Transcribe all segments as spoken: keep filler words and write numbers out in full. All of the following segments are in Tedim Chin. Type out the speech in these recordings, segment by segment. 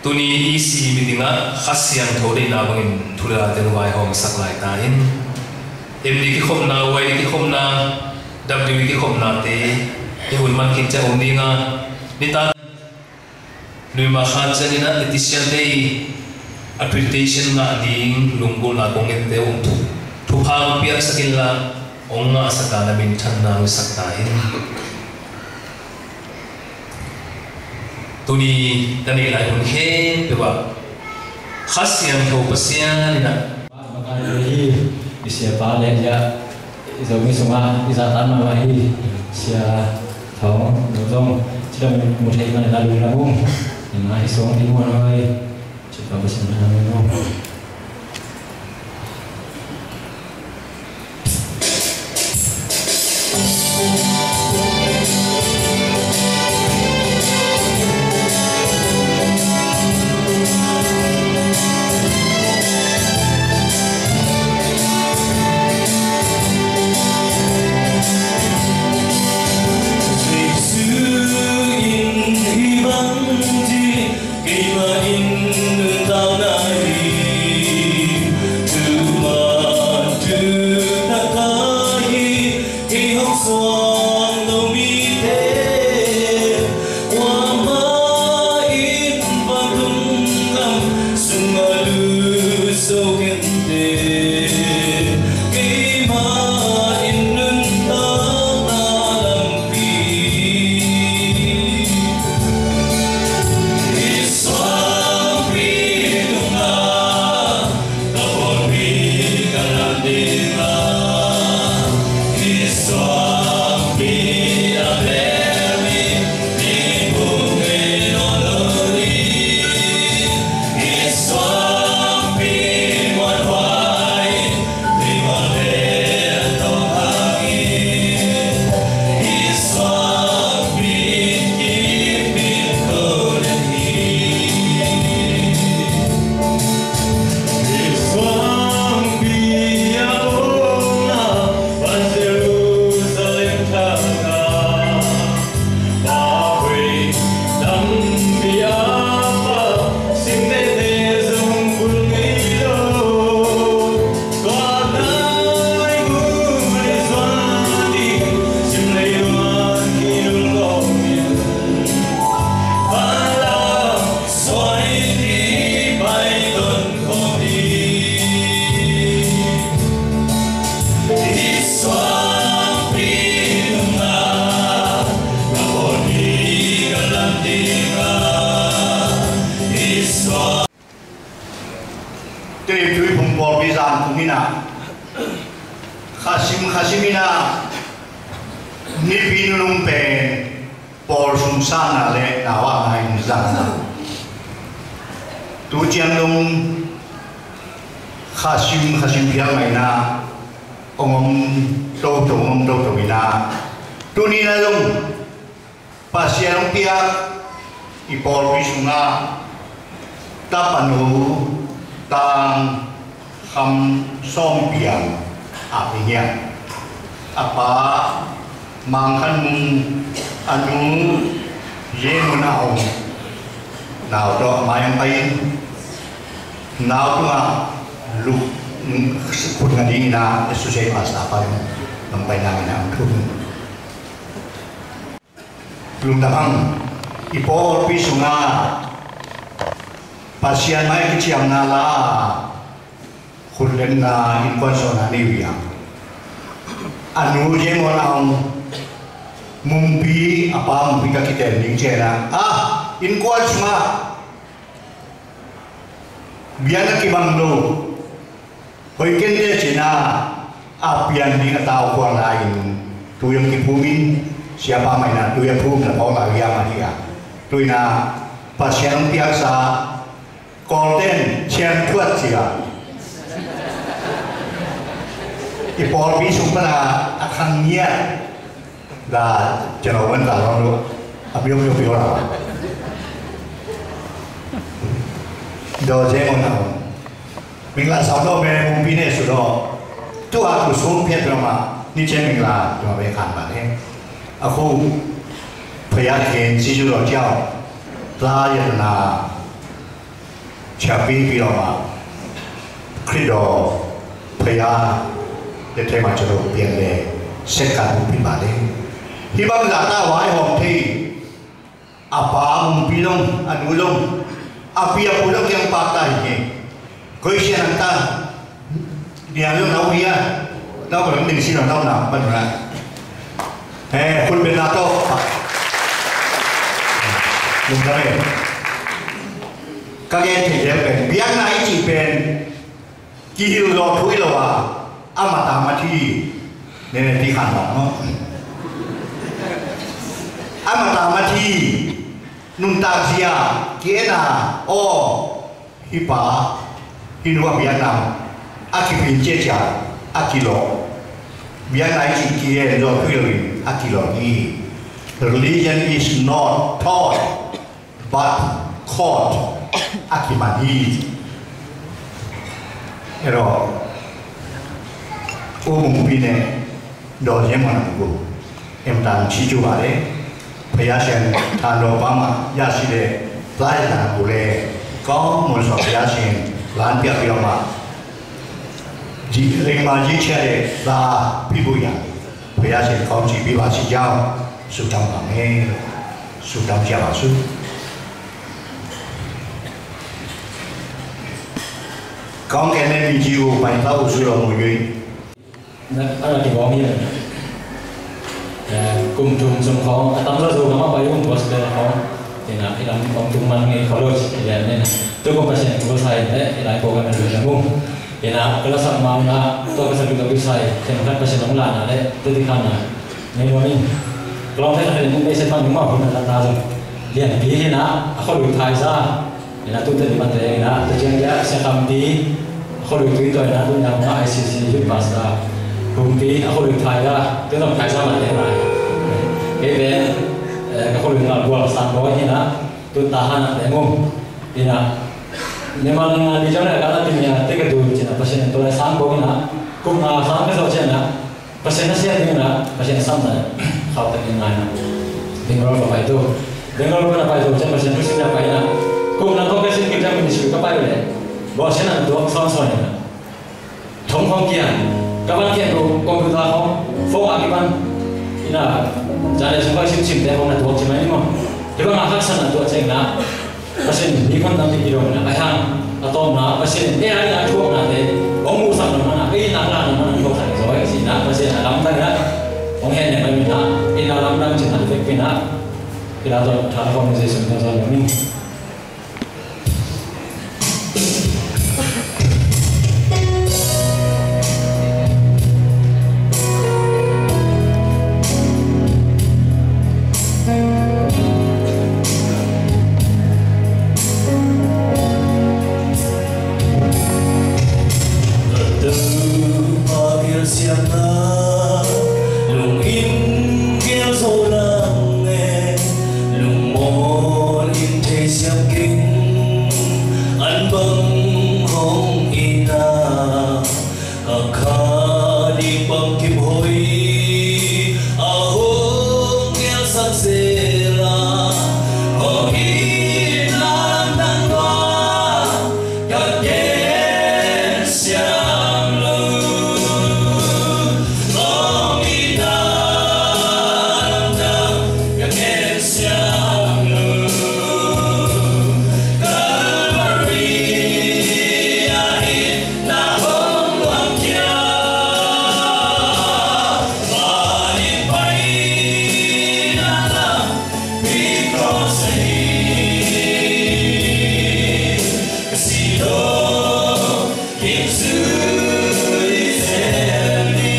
Tuni E C meeting ah Kha Siangtho deihna bangin thu le late hong vaihawmsak lai ta in. M D kikhopna, Y D kikhopna, W D kikhopnate i hun man khin ciang om ding a, nitak November kha ciangin ah Leticia Day accreditation ngah ding lunggulhna kong gente uh thupha piaksak inla, hong ngahsak dan a minthanna hong sak ta in. Tuni ka neih lai hun khempeuh ah Kha Siangtho Pasian in ah, makai hi. I siapa le i a, i Zomi sungah i zahtan mahmah hi. Sia Thawng, no zong cidam mu thei mah na lunglam ung. Ina i song i muan hoi. Cidam Pasian na lunglam ung. Jesu in hih bang ci, keimah in nuntakna hi. Tumah tu taka hi, kei hong suang lo mite, kuamah in vantung gam sungah lut zo kei. Keimah in nuntakna lampi, i suangpi tungah ka pawlpi ka lam ding a, i suangpi a bel mi, mi bung ei nawn lo ding. Tui Tuiphum pawlpi zan kum in ah, Khasim, Khasim in ah, Nipi nunung pen pawl sumsakna le nauakna in zang a, tu ciang dong Khasim, Khasim phial mai na hong om toto, hong om toto in ah, tuni na dong Pasian hong piak i pawlpi sungah tapa nu Tang Kham Sawm Piang a hi hiam? A pa Mang Khan Mung, a nu Ye Mun Aung, nau tawh a mai hong pai in, nau tungah luk khut nga dingin ah Associate Pastor pa hong pai nangin ah hong thum. Lungdam hang, i pawlpi sungah Pasian mai kiciamna la khutlemna innkuan suahna nei uh hiam? A nu Ye Mun Aung Mumpi, a pa Mumpi ka kiten ding ciangin ah, ah, innkuan sungah biakna kibang lo, hoih kente cih na a pian ding a tau kuang lai-in tui hong kiphum in, siapa mai na tui a phum na pawng lai hiam a hi a. Tui na Pasian hong piaksa Kawlten ciang thuat ci a, i pawlpi sung pan a khang ngiat. Da, ceno wan da long lu. A piu piu piu la. Do je mo na. Ming la sao do me mung pi ne su do. Tu a tu sung pia tu ma. Ni je ming la tu ma be kan ma ne. A khu. Pia ken si ju do jiao. La ya na. Ciapi pi lo ma, Khrih daw, phaya, le thema chalo pian le, set kan pi ma le. Hi bang la ta wai hom thei, a pa a umpi long, a nu long, a pi a pu long kiang pak ta hi. Koi sian ang ta, niang long nau hi a, nau ko long ding si long nau na, ban na. Eh, khut beng na tawh. Lungdam e. Ka gen thei deuh pen, biakna i cih pen, kihilh zawh thu hi lo a, a mat a mat hi. Nene ti khan bang maw. A mat a mat hi. Nuntak zia, ki-en a, aw. Hih pa, hih nu a biakna a kipin ciacia a kilawh. Biakna i cih ki-en zawh thu hi lo in a kilawh hi. Religion is not taught but caught. A kiman hi. Ero, u mungpi ne. Dawh ziam hon a gu em tang ci cu a le Phaya Sian Than Daw Pa mah ya si le lai na gu le kong mun sawh Phaya Sian lan piak piak mah ji ring ma ji cia le la pi bu ya Phaya Sian kong ci pi ba si jao su tam bang he su tam cia ba su kong ken ne mi ji u pai ta u su lo mu yui. Na, a na kibawm hi. Eh, kum thum sung khawng, a tam zaw zaw ka mah pai um gospel khawng. Ina, i lam om tung man ngei college, i lian ina. Tu kum Pasian kum sai, eh, i lai program na lui na mung. Ina, ka la sak ma na, tu ka sak tu sai, khen khat Pasian ong la na le, tu ti khan na. Nei lo ni. Ka long te khat ni mung nei se pan mung ma hun na ta zong. Lian pi hi na, a khaw lui thai za. Ina tute ni mate ina, ta ciang dia, sia kampi, a khaw lui tui to ina, tu ina, ma I C C youth pastor, kumpi, a khaw lui thai da, tu ina thai sa mate ina. Kei pen, eh, ka khaw lui ngal bual sang bawi ina, tu ta hana te mu. Ina, ni ma ni ngal di jang ina, ka na ti ina, te ka tu cina, Pasian tu lai sang bawi ina, kum na sang ka so cina, Pasian a siat ding na, Pasian a samna khauh tak ding ngai na. Bangalore ka pai tu. Bangalore ka na pai tu, ciang Pasian thu sim na pai na. Kum na ko ka sin kita ministry ka pai le. Bo sian na tuak son son na. Thong khong kia. Ka ban kia tu computer khong. Phone a ki ban. Ina. Jane sung ka sim sim te khong na tuak ci mai ni mo. Ki ban a haksan na tuak ciang na. Pasian in mi khon tampi i dong na, a hang, a tawmna, Pasian in ei a thuaknate hong muhsak na mana, ei nak lak na mana thuaksak zaw, ei sihna, Pasian a lamdang na, hong hen ne mai mina, ei na lamdang cihna vekpi na, i la tawh tha khawm Jesu min tawh zaw lo ning. Lungin gel zo lang e, lungmawl in thei siam keng, an bang hong ina. Ka kha ding bang kim hoih a hong ngelsak zel a, hong itna lamdang lua ka gen siam lo. Hong itna lamdang ka gen siam lo. Calvary ah in na hong luang khia. Van in pai na lam pi cross ah hi. Ka si lo Jesu i zel ni.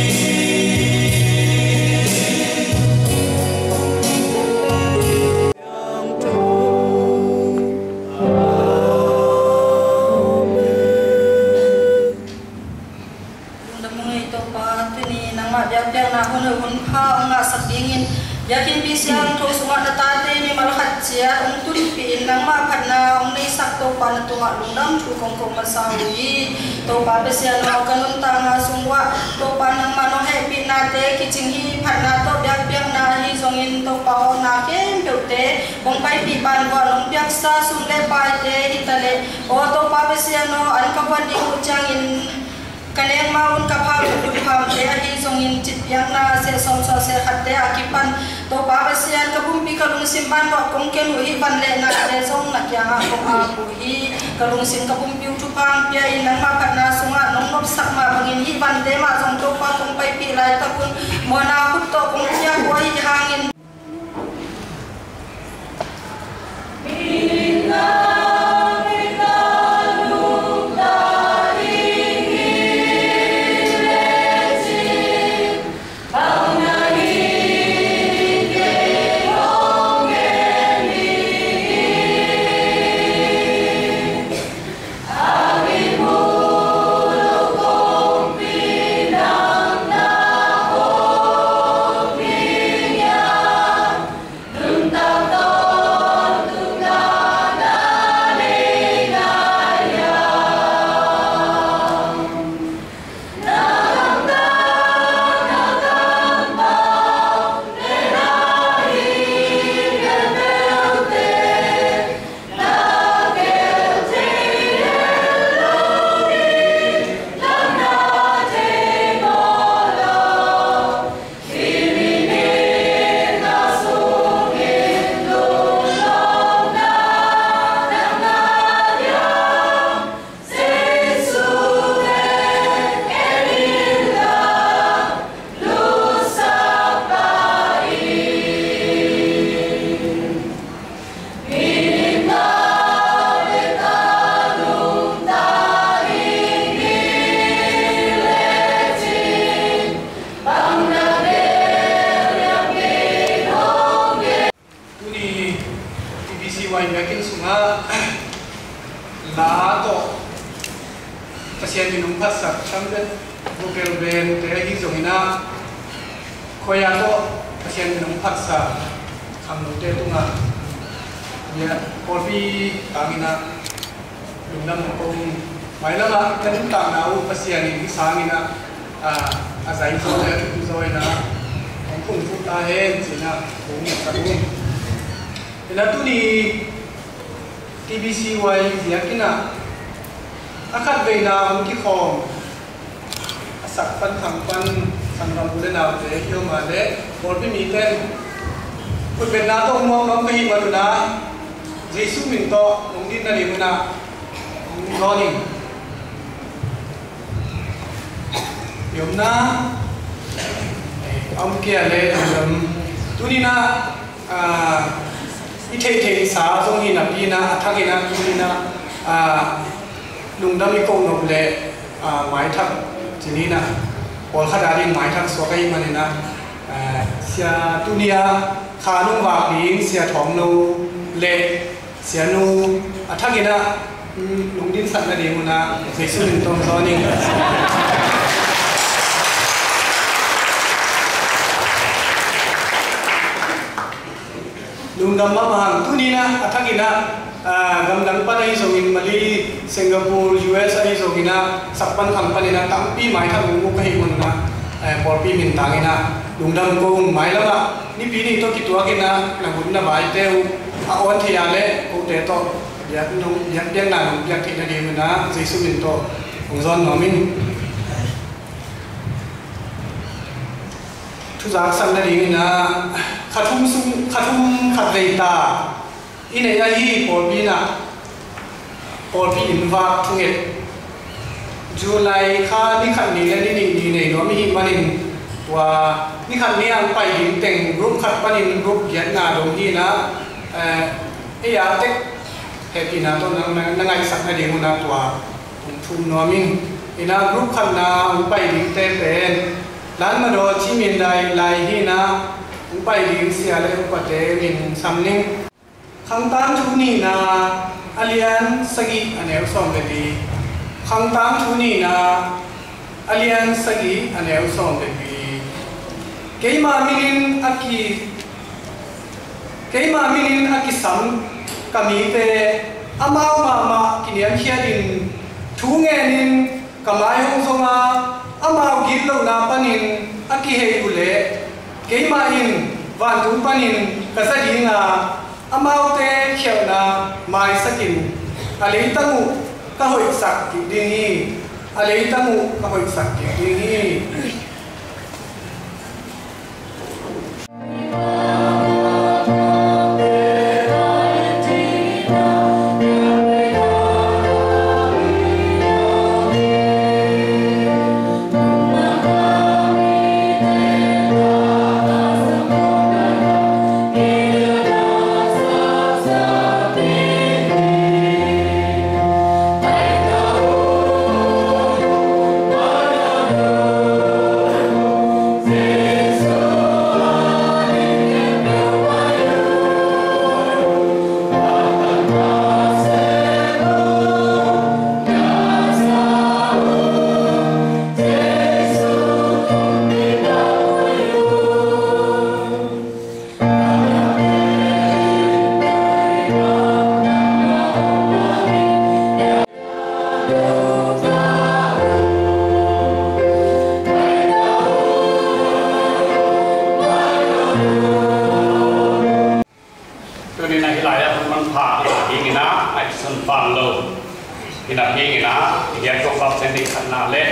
Lungdam ung ei Topa, tuni nangmah biakpiakna hun hoih hun pha hong ngahsak dingin biakinnpi siangtho sungah na tate mimal khat ciat hong tunpih in nangmah phatna hong neisak Topa na tungah lungdam thu kong ko masa uh hi. Topa Pasian aw, ka nuntakna sung uah Topa nangmah nong hehpihnate kicing hi. Phatna tawh biakpiakna hi. Zongin Topa aw, na khempeuhte hong paipih bangbang nong piaksa sum le paite hi ta leh, aw Topa Pasian aw, an ka buan ding uh ciangin ka nek ma un ka pha uh, lutphamte ahi zongin citpiakna seh sawmsawh seh khatte a kipan Topa Pasian, ka pumpi ka lungsim bangbang kong ken uh hih van le nate zong na kiangah kong ap uh hi. Ka lungsim ka pumpi uh thupha pia in, nangmah phatna sungah nong nopsak mah bangin hih vante mah zong Topa kong paipih laitak un mawhna khut tawh kong piak uh ahih hangin. Tuni T B C Y biakinn sungah la tawh Pasian min hong phatsak trumpet, vocal band te ahi zongin ah, khuaya tawh Pasian min hong phatsak khangnote tungah, pawlpi tangin ah lungdam hong ko ung. Mailamah ka nuntakna uh Pasian in hih sangin ah, a, a zai zaw le a thupi zaw in ah hong phungphuk ta hen ci-in ah kong ngetsak ung. Hi-in ah tuni T B C Y biakinn ah a khatveina hong kikhawm a sak pan thang pan, sanggam u le naute hi om a leh, pawlpi mite in khutbetna tawh muak nuam ka hih man un ah, Jesu min tawh hong din nading un ah hong zawn ing. Hi om na, a om kei a leh lungdam. Tuni-in ah, ah, i theihtheihsa zong hi napi-in ah, a thakin ah tuni-in ah, ah, lungdam i koh nop leh, ah, maithak ci ni-in ah, pawlkhat adingin maithak suak ahih manin ah, ah, sia tuni-a kha nong vak ding Sia Thawng Lo le Sia Nu, a thakin ah, mm, lungdamsak nading un ah Jesu min tawh hong zawn ing. Lungdam mahmah hang. Tuni-in ah, a thakin ah, ah, gamdang pan ahi zongin, Malay, Singapore, U S ahi zongin ah, sak pan thang panin ah tampi maithak hong mu ka hih man un ah, eh, pawlpi min tangin ah lungdam ko ung. Mailamah Nipi ni tawh kituakin ah na hun na vaite uh a awn thei a leh, kote tawh biak nong, biakpiakna nong piak theih nading un ah Jesu min tawh hong zawn nuam ing. Thuzak sak nadingin ah, kha thum sung, kha thum khatvei ta i neih ahi pawlpi in ah, pawlpi inn vak thunget, July kha ni khat ni le ni nih ni nei nuam i hih manin, tua ni khat ni a hong pai ding teng group khat panin group giatna dong hi-in ah, eh, ei a tek hehpihna tawh na, na, na ngaihsak nading un ah tua hong thum nuam ing. Hi-in ah group khatna hong pai dingte pen Lanmadaw Ci Min Dai lai hi-in ah, hong pai ding sia le upate min sam ning. Khangtang thu nihna, a lian sagih, a neu sawm le li. Khangtang thu nihna, a lian sagih, a neu sawm le li. Keimah minin a ki, keimah minin a kisam ka mite, amau mahmah kiniamkhiatin thu ngenin ka mai hong zong a, amau gitlohna panin a kihei uh leh, keimah in Vantung panin ka za ding a, amaute khialhna maisak in, a leitang uh ka hoihsak kik ding hi. A leitang uh ka hoihsak kik ding hi. Tuni-in ah hih lai-ah hun manpha ngah dingin ah, ngaihsun pan lo hi napi-in ah, i biak Topa Pasian deih khatna le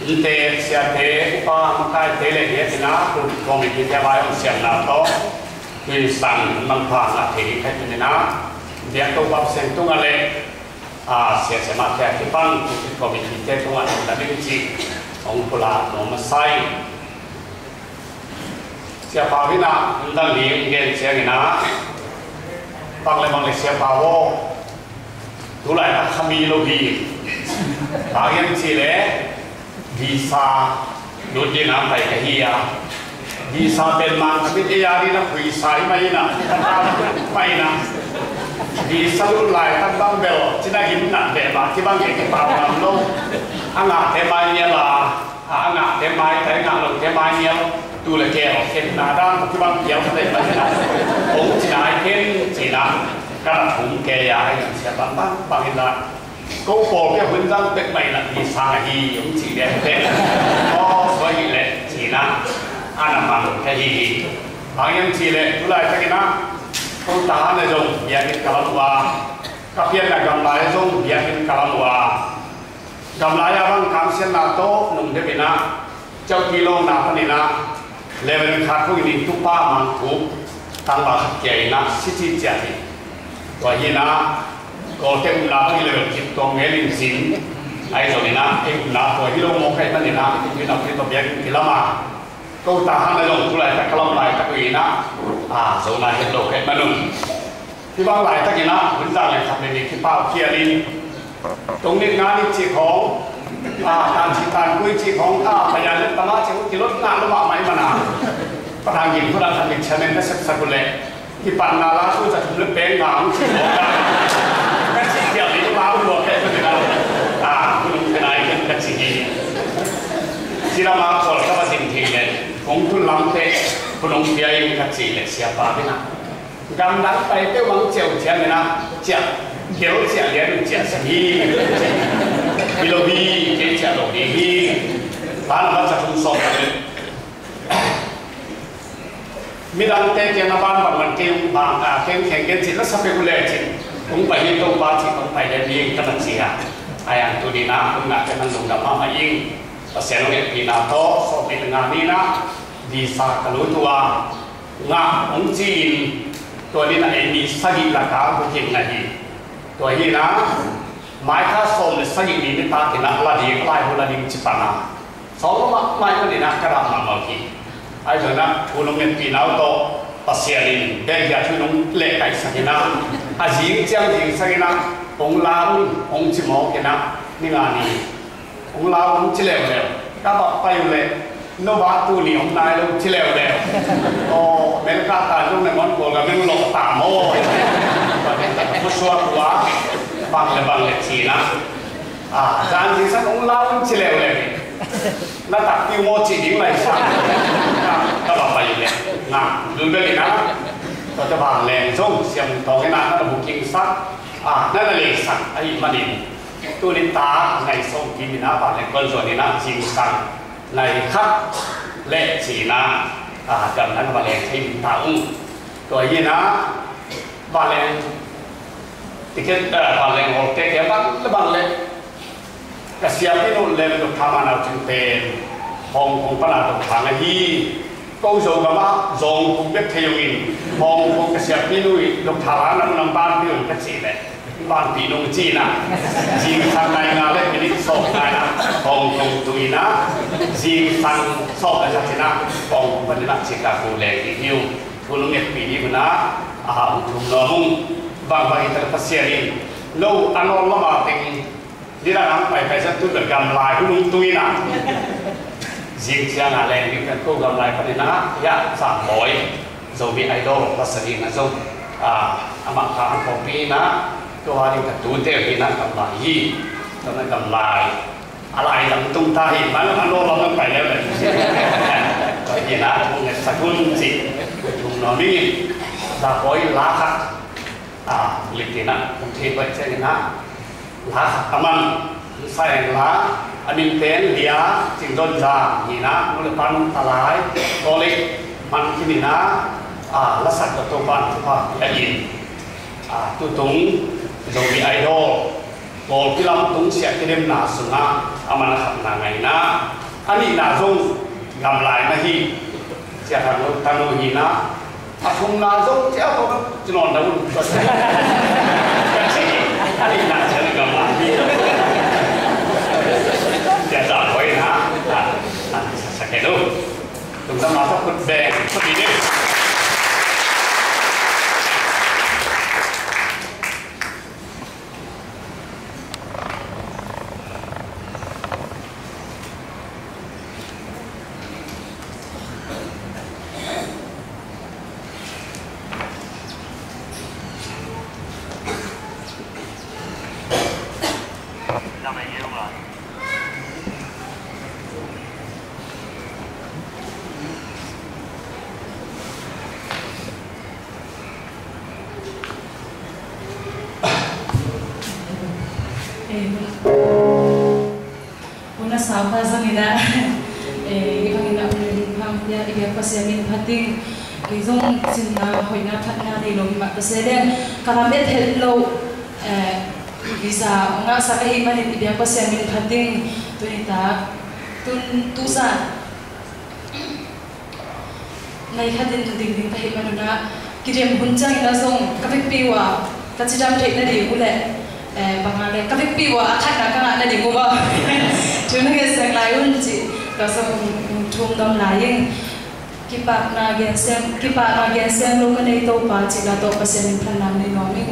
innte, siate, upa makaite le biakinn ah pulpit committee-te a vai hong siamna tawh tuni sang hun manpha ngah thei ding khat tuni-in ah, i biak Topa Pasian tungah le a, siasia mahte a kipan pulpit committee-te tungah lungdam ing cih hong pulak nuam masa ing. Siapa in ah hun dang ding gen ciangin ah, bang le bang le Siapa aw, tulaitak kha mi lo hi. Bang hiam cih leh visa lut dingin ah pai ka hi a, visa pen mang ka mit ei a dingin ah huisa hi mah in ah, ka ta mah in ah, visa lut laitak bang bel cina gimna beh mah kibang kei kipau ngam lo. A ngahte mai nial a, a ngahte maitai, ngah lote mai nial, tu le kei a khenna dan kibang pial ka tei mah in ah, hong cina ai khen cina ka na thum kei a, ai kan sia bang bang bang in ah. Ko pawl pia hun zang pek mai na hi sang ahi, um ci dia pek. Ko ko hi le ci na, ana mang ka hi hi. Bang yam ci le, tulai tak in ah, ko ta na zong biakinn ka lam uh a, ka pian na gamlai zong biakinn ka lam uh a. Gamlai a bang kamsiatna tawh nung deuh in ah, Cauti lawngna panin ah, Reverend Khat Khup in Tupa Mang Khup tangval khat kia in ah, sici ciah hi. Tua hi in ah, Kawlte upna bang hi le bel kip tuang ngelin sin, ahi zongin ah, ei upna tua hi lo mawk ahih manin ah, i tui nau tui tawh biakinn kilam a, ko ta hang na zong tulai tak ka lam laitak uh in ah, a, zona het lo ka hih manun. Hih bang laitakin ah, hun zang le khat veve kipau khial in, tung nit nga nit cih khawng, a, tan ci tan kui cih khawng, a, paya le tama cih khawng kilot ngah lua mahmah ih man a. Pathan gim khut ah khat nih chairman ka sepsak uh leh, kipatna la tu za thum le peng ngah hong cih khawng a, ka cih khial ding lau lua kei ka ti la. A, hun hong pia nai ken ka cih hi. Ci lam a khual ka va zin thei leh, kong tun lam teh, hun hong pia in ka cih leh, siapa ding ah. Gamdang pai peuh bang ciau ciang in ah, ciah, gel ciah lian in ciah sim hi. Hi lo hi, kei ciah lo ding hi. Banah va za thum sawm tak le. Midangte kiang a banban man kei ung bang a, keng keng gen cin la sa peuh uh le cin. Kong pai hi Topa cih kong pai le ding ka na ci a. Ai ang tu ding ah, kong na te nang lungdam mahmah ing. Pasian hong etpihna tawh, sawm nih le nga ni-in ah, visa ka lut uh a. Ngah hong ci-in, tua ni-in ah ei mi sagih lak ah booking ngah hi. Tua hi-in ah, mai kha sawm le sagih ni nitak in ah la ding, laibu la ding ci pan a. Sawm lo mahmah ih manin ah ka dah mahmah uh hi. Ahi zongin ah, thu nong ngetpihna uh tawh, Pasian in bek dia thu nong lehkaihsak in ah, a zing ciang zingsak in ah, hong la un, hong ci mawk in ah, ni nga ni. Hong la un ci leuleu. Ka bak pai uh leh, no ba tu ni hong nai lo ci leuleu. Aw, America ta zong na ngon Kawlgam meng lawh ta maw? Ka suak uh a, bang le bang le ci-in ah. A, zan zingsak hong la un ci leuleu. Na takpi uh maw ci ding lai sa. Ka bak pai uh leh. Nga, dul bel in ah. Tua te bang leng zong, siam tawng in ah, na booking sak. A, na na leng sak, ahih manin. Tuni tak nai sawm kim in ah, bang leng kon zuan in ah, zingsang nai khat le ci-in ah, A, gamdang a vanleng thei ta ung. Tua hi na, vanleng ticket, a, vanleng hall te kia bang le bang le. Ka siapi nu lem dok tha man au cin pen Hong Kong pana dok tha na hi. Ko Zogam ah zong kong bek thei ung in Hong Kong ka siapi nu i dok tha la na unang ban pi ung ka ci le. Ban pi nung ci na. Zingsang nai nga le minit sawm nai na Hong Kong tu i na. Zingsang sawm le sa ci na Hong Kong pan i na ci ka ku leng i hiu. Ku nung et pi ni na. A, u thum no mung. Bang bang i ta Pasian in. No, a no lama teng. Nidang ang paipai zat tu bel gamlai hun hong tui na. Zing ciang a leng ding kan ko gamlai panin a, ya, Zam Bawi, Zomi Idol pasal ding a zong, a, amah ka ang pawlpi na, tua ding ka tu te hi na gamlai hi. Tua na gamlai. A lai dang tung ta hi, man a no lam pai leu leu. Tua hi na, tung nget sa hun ci. Tung no mingin, Zam Bawi la khat. A, litina, kong thei bai ciangin a, la khat a man, sa eng la, a min pen Lia Cing Don Zang hi na, nu le pa nung ta lai, Kawlek man khin hi na, a, lasak Doctor Van Thupha a in, a, tutung Zomi Idol, Kawlpi lam tung siah kidemna sungah, a man a khatna ngai na, a nihna zong gamlai na hi, cia tanu, tanu hi na, a thumna zong cia ko ka ci nawn dah un. Ka ci, a nihna cia na gamla hi. Cia za hoi na, a, a, sa, sa ke lu. Tung tam na sa khut beng, khut beng. Hun a saupa zangin ah, eh, i bangin a hun a ding phang pia, i biak Pasian min phat ding, kei zong sinna hoihna phatna nei lo hi mah ta se leng, ka lam et het lo, eh, visa ngahsak ahih manin i biak Pasian min phat ding, tuni tak, tun, tu zan. Nai khatin dingding ka hih manun ah, kidem hun ciangin ah zong ka vekpi uh a, ka cidam theih nading uh leh, eh, bang hang leh, ka vekpi uh a, a khatna ka ngah nading uh bang. Thu na nget seng lai un cih, ka zong, um, thum dom lai ing. Kipakna gen sem, kipakna gen sem lo ka nei Topa cih la tawh Pasian min phatna nei nuam ing.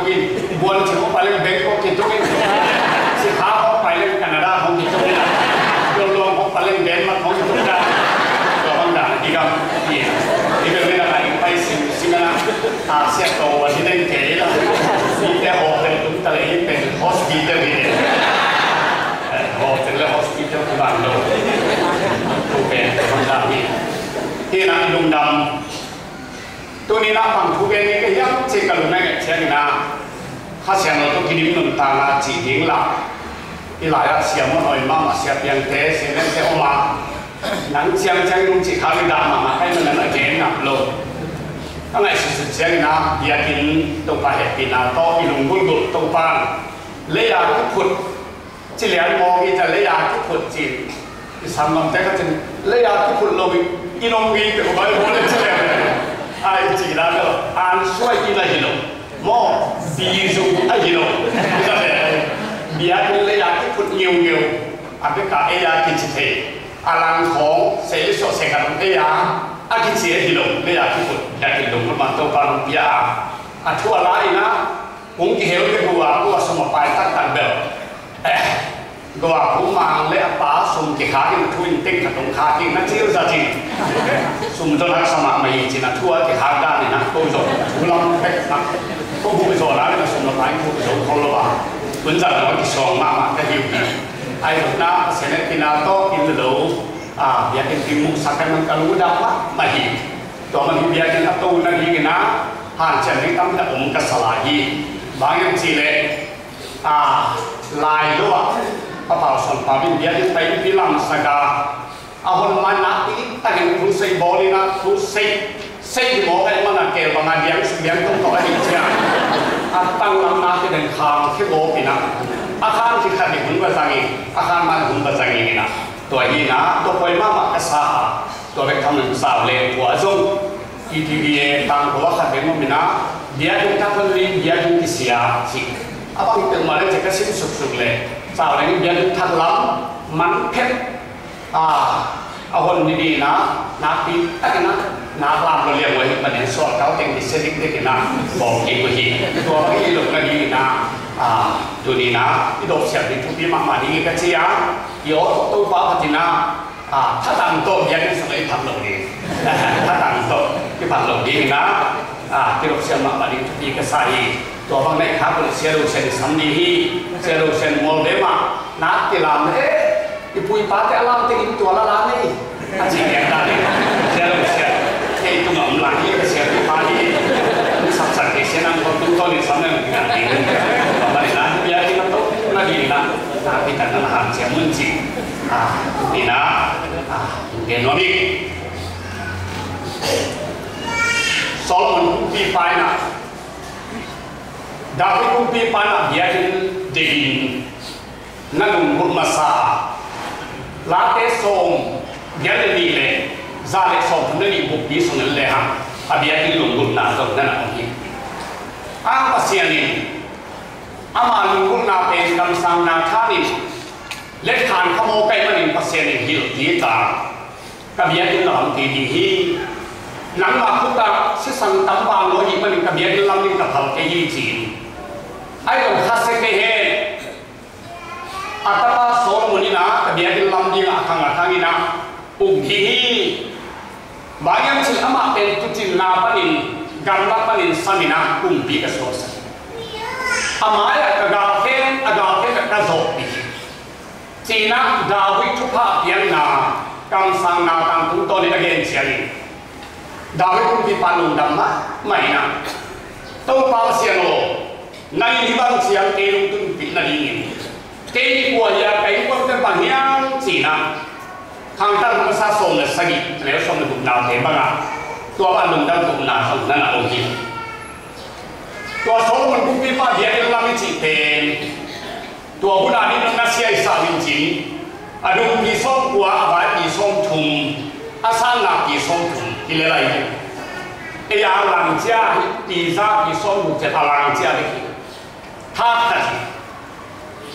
tuk in, buan ci hong pai leng Bangkok kituk in, sikha hong pai leng Canada hong kituk in, lolong hong pai leng Denmark hong kituk in. Tua bang dan i gam i, i bel mi na lai pai sim sim na, a sia to wa hi leng ke la. Mi te hotel tum ta le hi pen hospital hi le. Hotel le hospital ku dan lo. Tu pen tua bang dan hi. Hi na lungdam. Tuni na pang thu gen ni ka hiam ci ka lung ngai ngai ciang ina. Kha siang lo tu kidim nun ta na ci ding la. I lai a siam mo noi ma ma sia piang te sia nen te oma. Nang ciang ciang nung ci kha mi da ma ma kai ma na na gen na lo. Ka ngai su su ciang ina biakin Topa hehpihna tawh i lunggulh gulh Topa. Lei a kiphut ci lian mawk i ta lei a kiphut cin. I sanggamte ka cin lei a kiphut lo i, i nong ngi peuh bai bawl le ci lian. A i ci dan lo an suai i na hi lo. Maw, bizu a hi lo. Biakin lei a kiphut ngiungeu. A beka ei a kici thei. A lang khawng sei suah sei ka ei a a kici a hi lo. Lei a kiphut biakin lo man Topa nong pia a. A thu a la ina. Kung kihel te gua, gua sum a pai taktak bel. Eh, gua kung mang le a pa sum kikhak in thu in teng khat hong khak in na cil za cin. Sum zon haksa mahmah hi cin a thu a kikhak dan in a ko zon. Thu lam pek na. Ko bu zon a le na sum la pai thu zon ko lo ba. Kun zan lo kisuang mahmah ka hiu hi. Ai lo na, a sen e tina to in lo. A, biakinn pi muhsak kan man ka lungdam mahmah hi. Tua man hi biakinn a tona dingin a hanciam ding tampi tak om ka sa lai hi. Bang hiam cih leh, a, lai lo ah, Pa Pau Suan Pau in biakinn pai pi lamsak a, a hon man nakpi takin thu sei bawl in a, thu sei, sei hi mawk ahih man a keel bang a diang suk diang tung tawh a hi ciang. A tanglam nak hi den khang khi gawp in a, a khang khi khat hi hun va zang in, a khang man hun va zang in a. Tua hi na, tua poi mahmah ka sa a, tua bek tham in sau le kua zong, T T V A tang kua khat bek maw mi na, biakinn thak hon li, biakinn kisia, ci. A bang peuhmah le ci ka sim suksuk le, sau le biakinn thak lam, man phet, a, a hon ni di na, nakpi, tak na, nak lam lo liang wa hi, panen sual kau teng di sedik dek na, bawng hi ku hi. Tua bang hi lo na di na, a, tu ni na, i dop siam di thupi mahmah di ka ci a, i aw tok Topa phat in a, a, thatang tawh biakinn sung i phat lo ding. Thatang tawh i phat lo ding in a, a, kidop siam mahmah ding thupi ka sa hi. Tua bang na i khak uh leh Sia Lo Sian i sam ding hi. Sia Lo Sian mual ve mah, nak kilam leh, i pu i pate a lamte in tua la la nei. A ci lian ta ding. Sia Lo Sian. Kei tungah om lai hi, ka siapipa hi. Sapsak kei sia nang kong tung tawn in sam nang ding. Tua bang in a, biakinn a tawh na ding in a, nakpi tak na na hanciam un ci. A, ina, a, gen nuam hi. Solomon kumpipa in ah, David kumpipa in ah biakinn deih in na lunggulh masa a, Late sawm giat le nih le za le sawm thum le nih bukpi sung en lehang a biakinn lunggulhna zong na na om hi. A Pasian in ama lunggulhna pen kamsangna thanin le than kha maw ka hih manin Pasian in hilh kik a, ka biakinn lam ti ding hi. Nangmah khut ah sisan tam bang lo hih manin ka biakinn lam ding ka phal kei hi ci-in. Ai lo kha se kei he. A tapa Solomon in ah ka biakinn lam ding a khang a khang in ah uk ding hi. Bang hiam cih leh amah pen tuucinna panin gamlak panin sam in ah kumpi ka suaksak. A mai-ah ka galkhen, a galkhen ah ka zawhpih hi. Ci-in ah David thupha piakna kamsangna tangtung tawnin a gen ciangin David kumpipa lungdam mahmah in ah, Topa Pasian aw, nang in hih bang ciang kei lungtunpih nadingin kei kua hi a, ka innkuante bang hiam ci-in ah Khangtang masa sawm le sagih, a neu sawm le guknate bangah tua bang lungdam tawpna zong na na om hi. Tua Solomon kumpipa biakinn lam i cih pen tua hun a ding na siaisah in cin, a dung pi sawm kua, a vai pi sawm thum, a sanna pi sawm thum hi le lai hi. Ei a lang cia hi pi za pi sawm thum ciat a lang cia ding hi. Thak khat hi.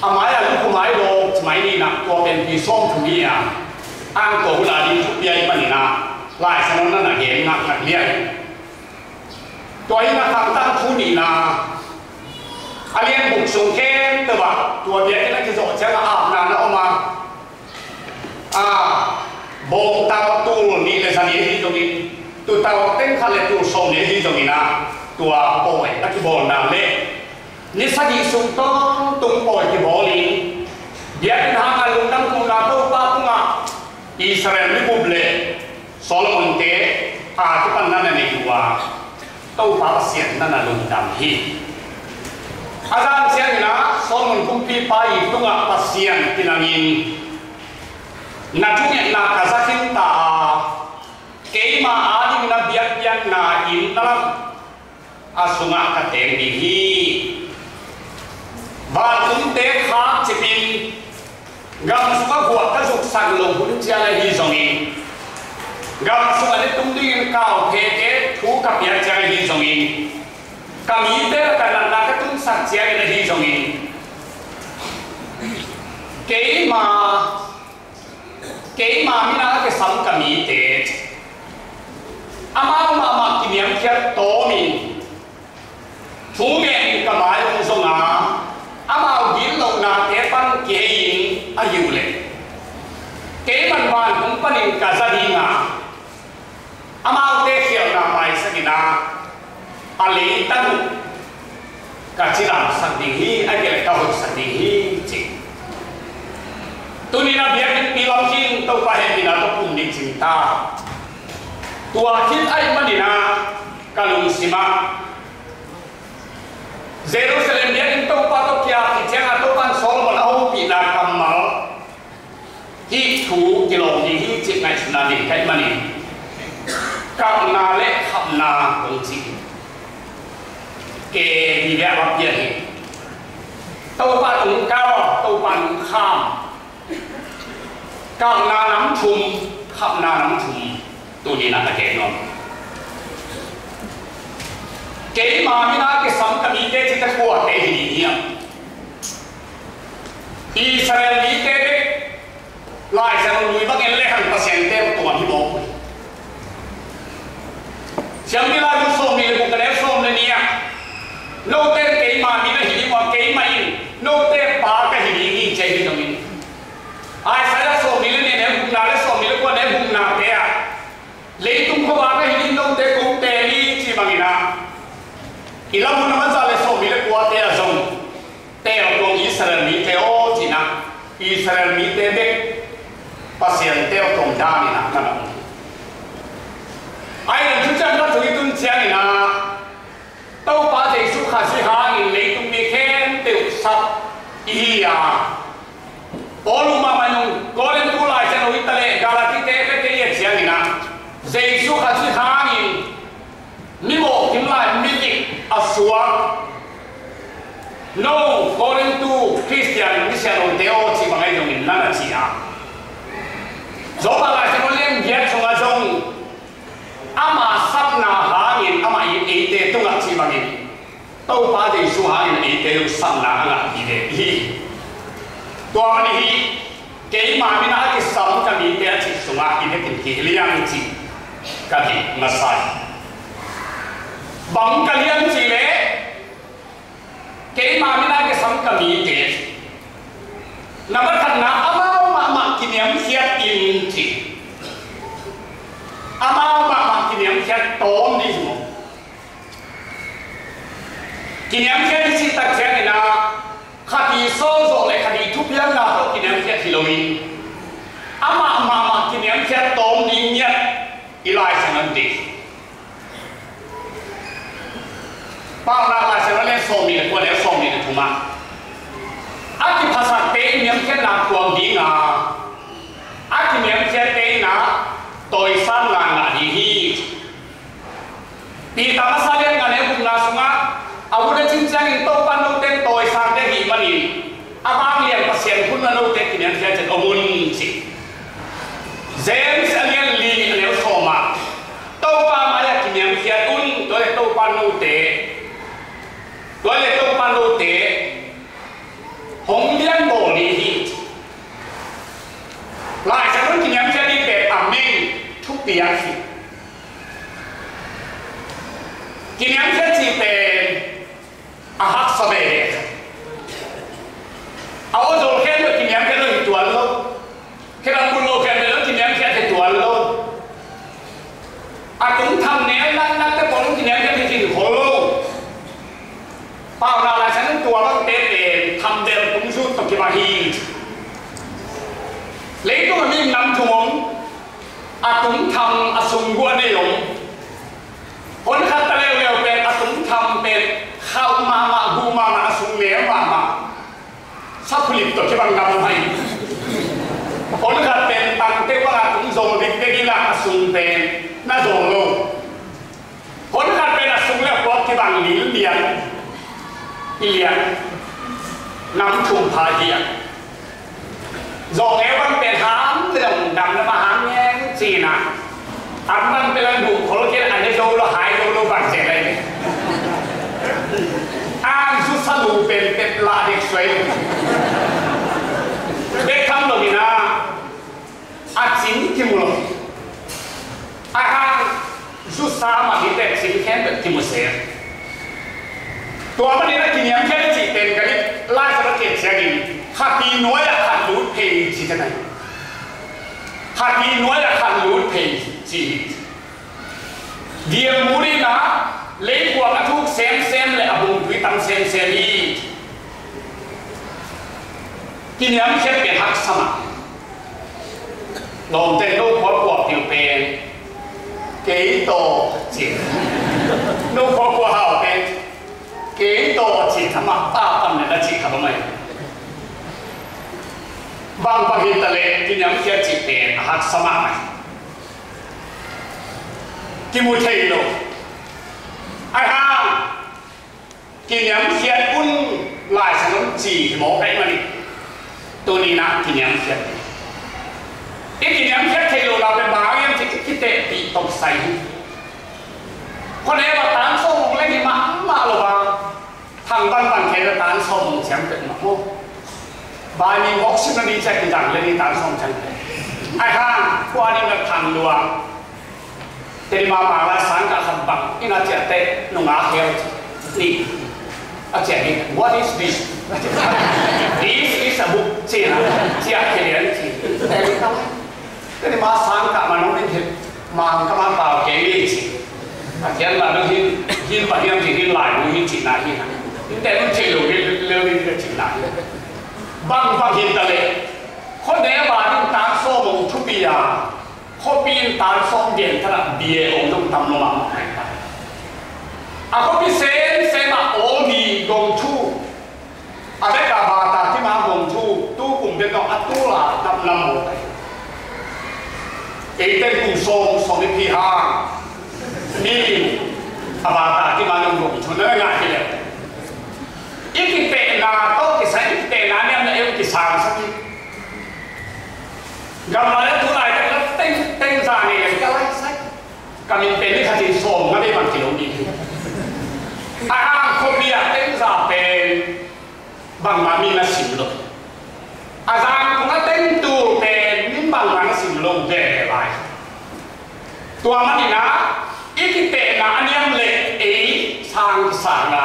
A mai a lukhum ai dawk ci mai ni in ah tua pen pi sawm thum hi a, ang tua hun a ding thupi ahih manin ah Lai Siangtho na na gen ngakngak lian. Tua hi in ah Khangtang thu nihna a lian buk sung khempeuh ah tua biakinn a kizawh ciangah apna na om a, a, bawngtal tul nih le za nih ahi zongin, tuutal teng khat le tul sawm nih ahi zongin ah tua pawi a kibawlna le ni sagih sung tawntung pawi kibawlin biakinn hanga lungdam kohna Topa tungah Israel mi bup le Solomon-te a kipan na na nei uh a, Topa Pasian na na lungdam hi. A zan ciangin ah Solomon kumpipa i tungah Pasian kinangin na thungetna ka za khin ta a, keima ading na biakpiakna inn na lam a sungah ka teng ding hi. Vantumte khak cipin gam sungah guah ka zuksak loh hun ciang ahi zongin, gam sungah ni tung dingin kau phete thu ka piak ciang ahi zongin, ka mite ka natna ka tunsak ciangin ahi zongin, keima keima min a kisam ka mite amau mahmah kiniamkhiat tawmin thu ngenin ka mai hong zong a, amau gitlohnate pan kihei-in ahi uh leh, keiman vantung panin ka za ding a, amaute khialhna maisak in a, a leitang uh ka cidamsak ding hi, a gelh ka hoihsak ding hi, ci. Tuni-in a biakinnpi lam khin Topa hehpihna tawh pum ding cing ta. Tua khit ahih manin a ka lungsim ah Jerusalem biakinn Topa tawh kiak khit ciangin Topa in Solomon a hopihna kammal hih thu kilawm ding hi cih ngaihsutna nei ka hih manin, kalhna le khapna kong cih ke vive a va pian hi. Topa tung kal, Topa tung kham. Kalhna nam thum, khapna nam thum. Tuni-in a ka gen nuam. Keima min a kisam ka mite cih teh kuate hi ding hiam? Israel mite bek Lai Siangtho lui bangin lehang Pasian teel tuam hi mawk uh hi. Siampi Lai Thu sawmnih le guk a neu sawm le nih ah, note keima min ahi ding uh a, keimah in note pa ka hi ding hi ci hi dongin. Isaiah sawmnih le nih a neu gukna le sawmnih le kua a neu guknate ah, leitung khuavak ahi ding note kong teel hi ci bangin ah, i lamun a man za le sawmnih le kuate ah zong teel tuam Israel mite aw ci-in ah, Israel mite bek Pasian teel tuam danin ah na na om hi. Ahi zongin thuciamna thu i tun ciangin ah, Topa Jesu Khazih hangin leitung mi khempeuh sap i hi a, Paul uh mahmah in zong Korinth Lai Siangtho hi ta leh Galati-te bek i et ciangin ah, Jesu Khazih Suak. No, Korintu Khristian misiangthote aw, cih bang ahi zongin na na ci a. Job a Lai Siangtho lian giat sungah zong ama sapna hangin amah in eite tungah cih bangin Topa Jesu hangin eite zong sapna a ngah hi ve hi. Tua mah hi. Keima min a kisam ka mite a cih sungah i vekin kiliang cih ka deih masa hi. Bang ka liang cih leh keima min a kisam ka mite, na makhatna amau mahmah kiniamkhiat in ci. Amau mahmah kiniamkhiat tawm ding hi maw? Kiniamkhiat i cih tak ciangin ah khat i sawlzawh le khat i thupiakna tawh kiniamkhiat hi loin amah mahmah kiniamkhiat tawm ding ngiat i Lai Siangtho in deih. Paunak Lai Siangtho lian sawmnih le kua le sawmnih le thum ah a kiphasakte i niamkhiatna thuak ding a, a kiniamkhiatte in ah tawisang ngah ding hi. Peter masa lian nga le gukna sungah a vun a cin ciangin Topa note tawisangte ahih manin a vanglian Pasian hun a note kiniamkhiat ciat om un ci. James a lian li a neu sawm ah Topa mai-ah kiniamkhiat un, tua le Topa note, tua le Topa note hong lianbawl ding hi. Lai Siangtho in kiniamkhiat ding pen a meng thupiak hi. Kiniamkhiat cih pen a haksa veve. A aw zol khempeuh kiniamkhiat lo hi tuan lo. Khedang bul lo khempeuh lo kiniamkhiat hi tuan lo. A tung tham neu naknak te pawl lo kiniamkhiat hi cin khol lo. Paunak Lai Siangtho in tua bangte pen tham bel tung zut tawh kibang hi. Leitung a mi nam thum om, a tung tham a sung gua nei om. Hon khat ta leuleu pen a tung tham pen khauh mahmah, gu mahmah, a sung neu mahmah. Saphulip tawh kibang ngam mai. Hon khat pen tangte bang a tung zong dikdek ila a sung pen na zong lo. Hon khat pen a sung le a puak kibang lil lian, i lian, nam thum pha hian. Zawng eu bang pen ham le dong dam na ma ham ngen cina. An bang pen an buh khol kei an ne zo lo hai zo lo bang cek lai. An su sa lu pen pet la dek suai. Bek tham lo mina. A cin kimu lo. A hang zusa mah hi tek cin khempeuh kimu se. Tua manin a kiniamkhiat a cih pen ka nih lai sa ka kep ciangin khat i nuai ah khat lut phei ci ka nai. Khat i nuai ah khat lut phei ci hi. Dial mu ding a, leipuak a thuk semsem le a bungtui tam semsem hi. Kiniamkhiat pen haksa mah. Lawmte no khua kua piu pen kei tawh ci. No khua kua hau pen kei tawh ci. Thamah pa tam ne na ci kha ba mai. Bang bang hi ta le kiniamkhiat ci pen a haksa mah mai. Kimu thei lo. Ai hang kiniamkhiat un lai sa nong ci hi mawk ai mani. Tuni na kiniamkhiat. I kiniamkhiat thei lo la pen bang hiam ci i kitehpih tawh sai hi. Khuaneu a tan sawm hong leng hi mahmah lo a. Thang banban khe na tan sawm mong ciang pek mah maw. Bai mi mawk sim na ni ciak ki dang le ni tan sawm ciang pek. Ai hang kua ni na thang lua. Teni ma ma la sang ka khat bang ina ciak te nung a hel ni. A ciak ni, "What is this?" "This is a book," ci na. Ciak ke lian ci. Teni ma sang ka ma nung ni hel. Mang ka mang pau kei ni ci. A kian la dong hin, hin pa hiam ci hin lai nu hin ci na hin. Hin te nun ci lo hin, lo hin ci na hin. Bang bang hin ta le. Khuaneu a ding tan sawm mong thupi a. Khuapi in tan sawm gen thana bia ong dong tam lo ma ma. A khuapi sen sen a ol di gong thu. A bek a bata kima gong thu, tu kum bek a tul a dap lam maw. Eite kum sawm, sawm i phi hang. Ni, a bata kima gong thu na ngah I kitehna tawh kisai, i kitehna niamna ei kisangsak hi. Gamla le tulai teng la teng teng za nei le ka lai sai. Ka min pen ni khatin sawm nga dei bang kilo ni. A ang khuapi ah teng za pen bangmah mi na sim lo. A zang kung a teng tu pen min bangmah na sim lo ve lai. Tua manin ah i kitehna a niam le ei sang kisang a,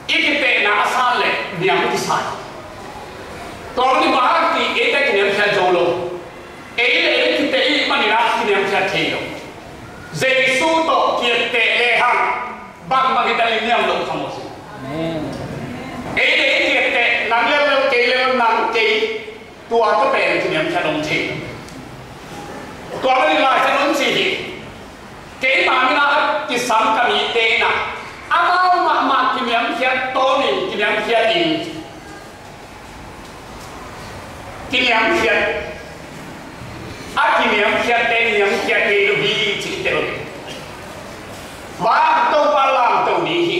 i kitehna a san le niam kisai. Tua manin bang hang ti eite kiniamkhiat zo lo. Ei le ei kiteh i manin ah kiniamkhiat thei lo. Jesu tawh kiatteh le hang bangmah kitel in niam lo kha maw si. Ei le ei kiatteh, nang lel lel kei lel nang kei, tua tawh pen kiniamkhiat om thei. Tua manin Lai Siangtho in ci hi. Keima min a kisam ka mite in ah amau mahmah kiniamkhiat tawnin kiniamkhiat in, kiniamkhiat, a kiniamkhiatte niamkhiat ngei lo hi ci hi te lo. Vang Topa lamto ding hi.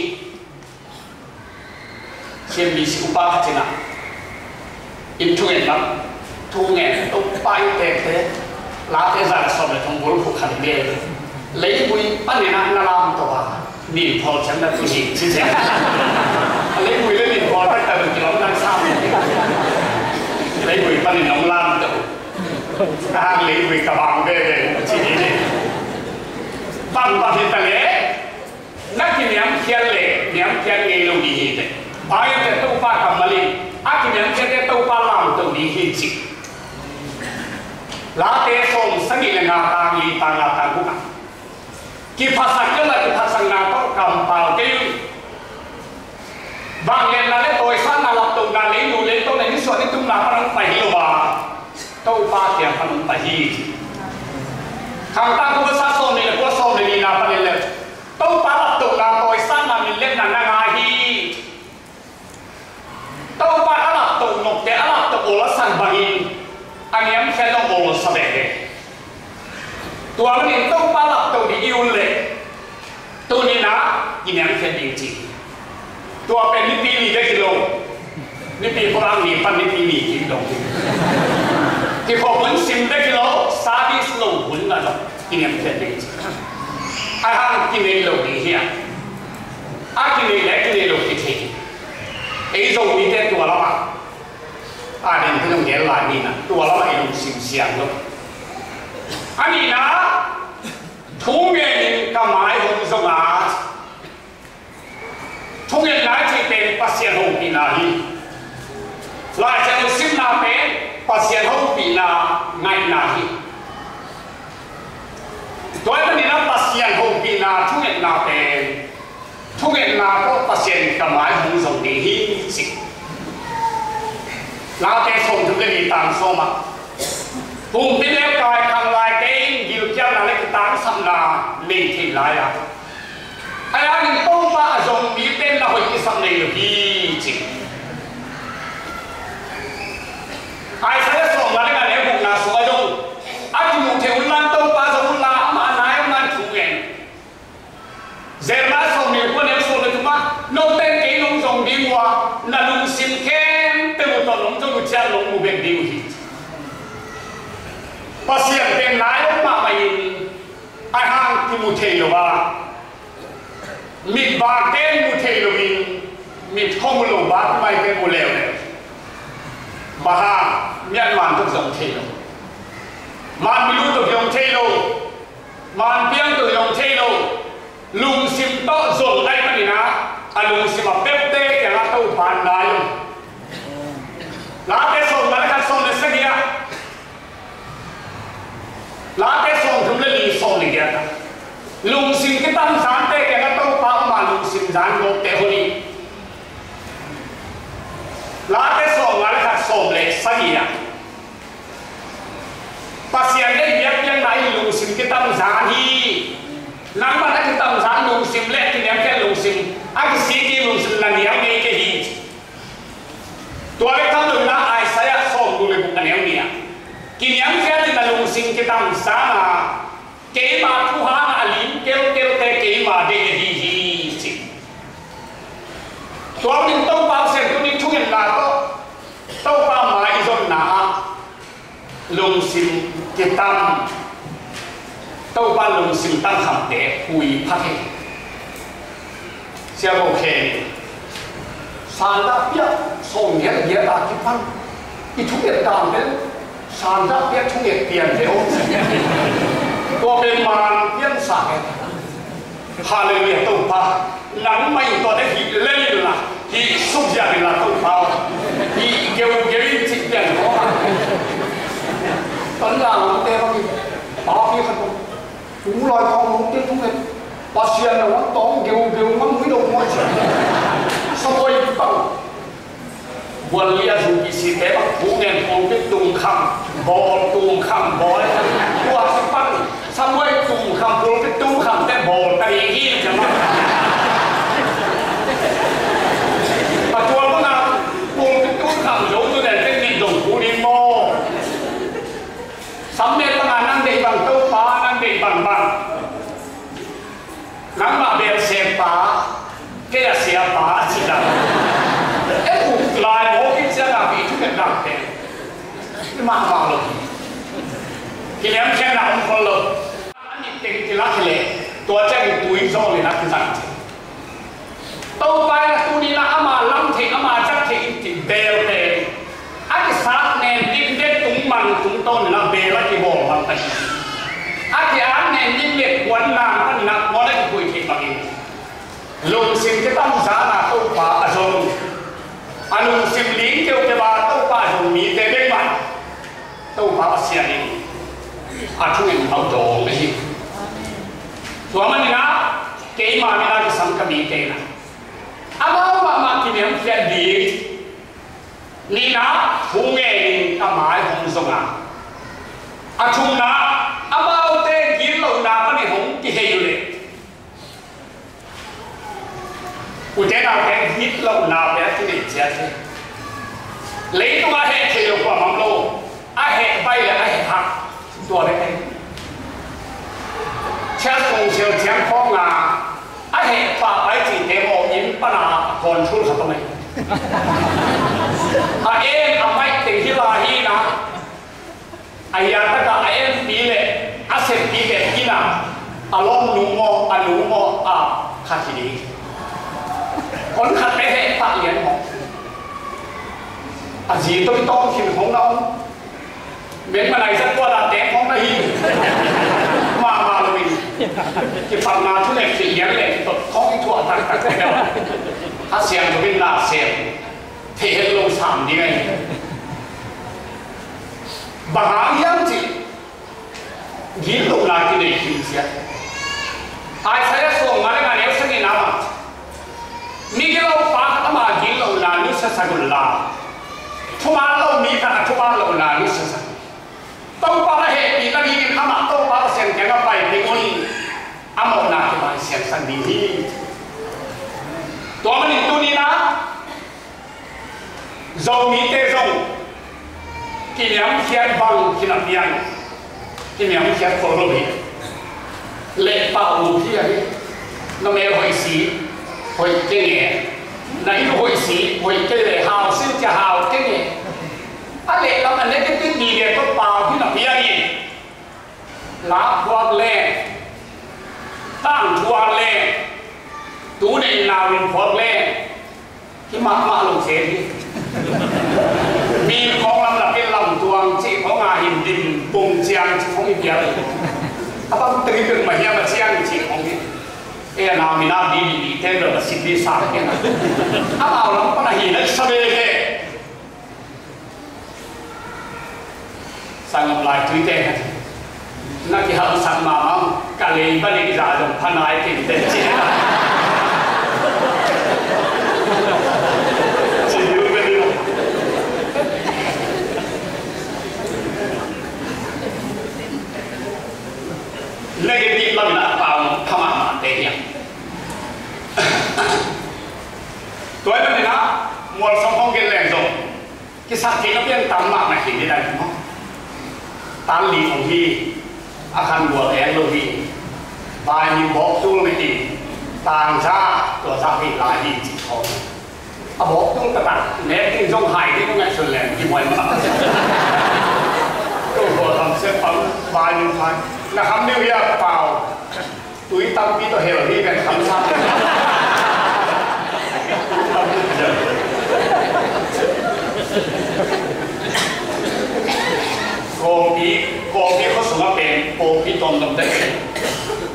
Siam mi si upa khat in ah, in thungen lam, thungen Topa in tete, Late za le sawm le thum bul khuk khat in bia. Leivui panin ah na lamto a, nin phawl ciang na tu hi ci ciang. Leivui le nin phawl tak tak kilawm na sam. Leivui panin nong lamto. Ka hang leivui ka bang veve ci hi. Bang bang hi ta le. Na kiniamkhiat le niamkhiat ngei lo ding hi teh. Bible te Topa kammal in a kiniamkhiatte Topa lamto ding hi ci. Late sawm sagih le nga tang li tang nga tang guk ah, kiphatsakna le kiphatsakna tawh kampau kei un. Vangliatna le tawisakna laptohna leinu leitawk le nisuah nitumna pan hong pai hi lo a, Topa kiang pan hong pai hi. Khangtang kua sa sawm nih le kua sawm le nihna panin le Topa laptohna tawisakna minliatna na ngah hi. Topa a laptoh nopte a laptoh awl a sak bangin a niamkhiat nong awl sa veve. Tua manin Topa laptoh ding i ut leh tuni-in ah i niamkhiat ding ci. Tua pen nipi ni bek hi lo. Nipi program ni pan nipi ni kim dong hi. Kikhop hun sim bek hi lo, service lo hun ah zong i niamkhiat ding ci. A hang kinei lo ding hi a. A kinei le kinei lo kithei. Ei Zomite tua lamah a den hi zong gel lai ni-in ah tua lamah i lungsim siang lo. A nihna, thu ngenin ka mai hong zong a, thungetna i cih pen Pasian hopihna hi. Lai Siangtho simna pen Pasian hopihna ngaihna hi. Tua ahih manin ah Pasian hopihna thungetna pen, thungetna tawh Pasian ka mai hong zong ding hi ci. Late sawmthum le li tang sawm ah, humpinelkai khanglaite in gilkialna le kitangsapna nei thei lai a, a hang in Topa a zong mite in na hoih kisap nei lo hi ci. Isaiah sawmnga le nga neu gukna sungah zong a kimuh theih un la, Topa zong un la, amah a nai om lai thu ngen. Jeremiah sawmnih le kua neu sawm le thum ah, note in kei nong zong ding uh a, na lungsim khempeuh uh tawh nong zong uh ciang nong mu bek ding uh hi. Pasian pen nai om mahmah in, a hang kimu thei lo a, mit bakte in mu thei loin, mit khua mu lo bak maite mu leuleu. Bang hang, Myanmar tawh zong thei lo, man milu tawh zong thei lo, man piang tawh zong thei lo. Lungsim tawh zong ahih manin ah, a lungsim a pepte kiangah Topa in nai om. Late sawmnga le khat, sawm le sagih ah, Late sawmthum le li, sawm le giat ah, lungsim kitamzante kiangah Topa om a, lungsim zan gawpte hon hi. Late sawmnga le khat, sawm le sagih ah, Pasian deih biakpiakna in lungsim kitamzan hi. Nangman a kitamzan lungsim le a kiniamkhiat lungsim, a kisik ding lungsim na nial ngei kei hi. Tua le khamlunna Isaiah sawmguk le guk a neu nih ah, kiniamkhiat in na lungsim kitamzan a, keima thu hangah a lim kelkelte keima deih ahi hi ci. Tua min Topa Pasian tuni thungetna tawh Topa mai i zonna ah lungsim kitam, Topa lungsim tamkhamte pui pha kei. Sia Bo Khen in sandah piak sawm giat giat a kipan i thunget dan pen sandah piak thunget pian ve aw. Tua pen man piansa kei. Halleluiah Topa. Nangmah in tuate hih lel inla, hih sukziak inla Topa aw. Hih geugeu in cih pian kawm a. Kan la lamte bangin papi khat aw. Tu lai khawng note thunget Pasian na wan tawng geugeu ngam hui lo maw cia. Sabuai bang. Buan lia zu kisite bang thu ngen pulpit tum kham bawl, tum kham bawl. Tua si pan sabuai tum kham pulpit tum kham te bawl ta hi hi cia mah. Patual mana pulpit tum kham zo tu nen te nit dong pu ding maw. Sam met banga nang deih bang Topa nang deih bangbang. Nangmah bel siapa, kei a siapa a ci dan. E uk lai maw kei ciang a pi thunget dan pen i mahmah lo hi. Kiniamkhiatna om khol lo. A nit teng kilak hi leh tua ciangin tui zawl in a kizang ci. Topa in a tuni-in ah ama lam theih, ama zak theih in cih bel pen a kisat nen dik bek tung man tung tawn in ah bel a kibawl man ta hi. A ki-at nen dik bek kuan nang pan in ah kuan a kikhui theih bangin lungsim kitam zan a Topa a zong, a lungsim ling keukeu a Topa a zong mite bek mah Topa Pasian in a thunget hau dawng ahi. Tua manin ah keima min a kisam ka mite in ah amau mahmah kiniamkhiat ding. Nihna, thu ngenin ka mai hong zong a, a thumna, amaute gitlohna panin hong kihei uh leh, ute naute gitlohna pia kinei ciat hi. Leitung a heh thei lo kuamah om lo. A heh bai le a heh hak tua bek hi. Thiat kong sial thiang khawng a, a heh pah pai cihte maw inn pana a control khat om hi. A en a maih teng hi lai hi na. A hiataka a enpi le a seppi bek ina a lawmnu maw a nu maw a khat hi ding. Kon khat te heh pah lian maw. A zi tawh i tawng khin hong na om. Meng manai zat tua da teng hong na hi. Mahmah lo in kipatna thu le kilian le kitot hong i thuah taktak te bel a siang tawh in na sem. Thei het lo sam ding ahi. Bang hang hiam cih gitlohna kinei khin ciat. Isaiah sawmnga le nga neu sagihna bang, migilo pa khat ama gitlohna nusiasak unla, thuman lo mi khat a thuman lohna nusiasak. Topa na hehpihna dingin amah Topa Pasian kiangah pai ding un. A mawhna kimaisiangsak ding hi. Tua manin tuni-in ah Zomite zong kiniamkhiat bang khin a piang, kiniamkhiat khol lo hi. Lehpau uh hi a hi. Na mel hoih si, hoih kei nge. Na inn hoih si, hoih kei le, hau si cia hau kei nge. A lehlam a negative dih le tawh pau khin a piang hi. Lak phuak le, tangthuak le, tu neih nau in phuak le, hi mahmah lo zel hi. Mi khawng lam lakin lamtuang cih khawng a hin dim bung ciang cih khawng i pial hi. A bang teng hi pek mah hiam a ciang cih khawng hi. E a nau mi nau di di di ten lo a sit di sa hi na. A nau lam pan a hi na sa ve ve. Sangam lai tuite na kihalsak mahmah ka lei ba nei za zong pha nai kei te ci. Ci diu ka diu. Negative lam na pau pha mahmah te hiam. Tua hi manin ah mual sawng hong gen leng zong kisaktheihna pian tam mahmah hi ni dan maw. Tan li hong hi, a khan gual eng lo hi, vai ni bawk tul mah hi, tangza tua zak hi lai hi cih khawng. A bawk tung taktak nek ding zong hai ding ngaihsun leng kimuai mah. Tua khua kham siat pam vai min phai. Na kham ding uh hia pau. Tui tampi tawh hel hi ven kham sa. Kawlpi, Kawlpi khua sungah pen pawlpi tuamtuam te.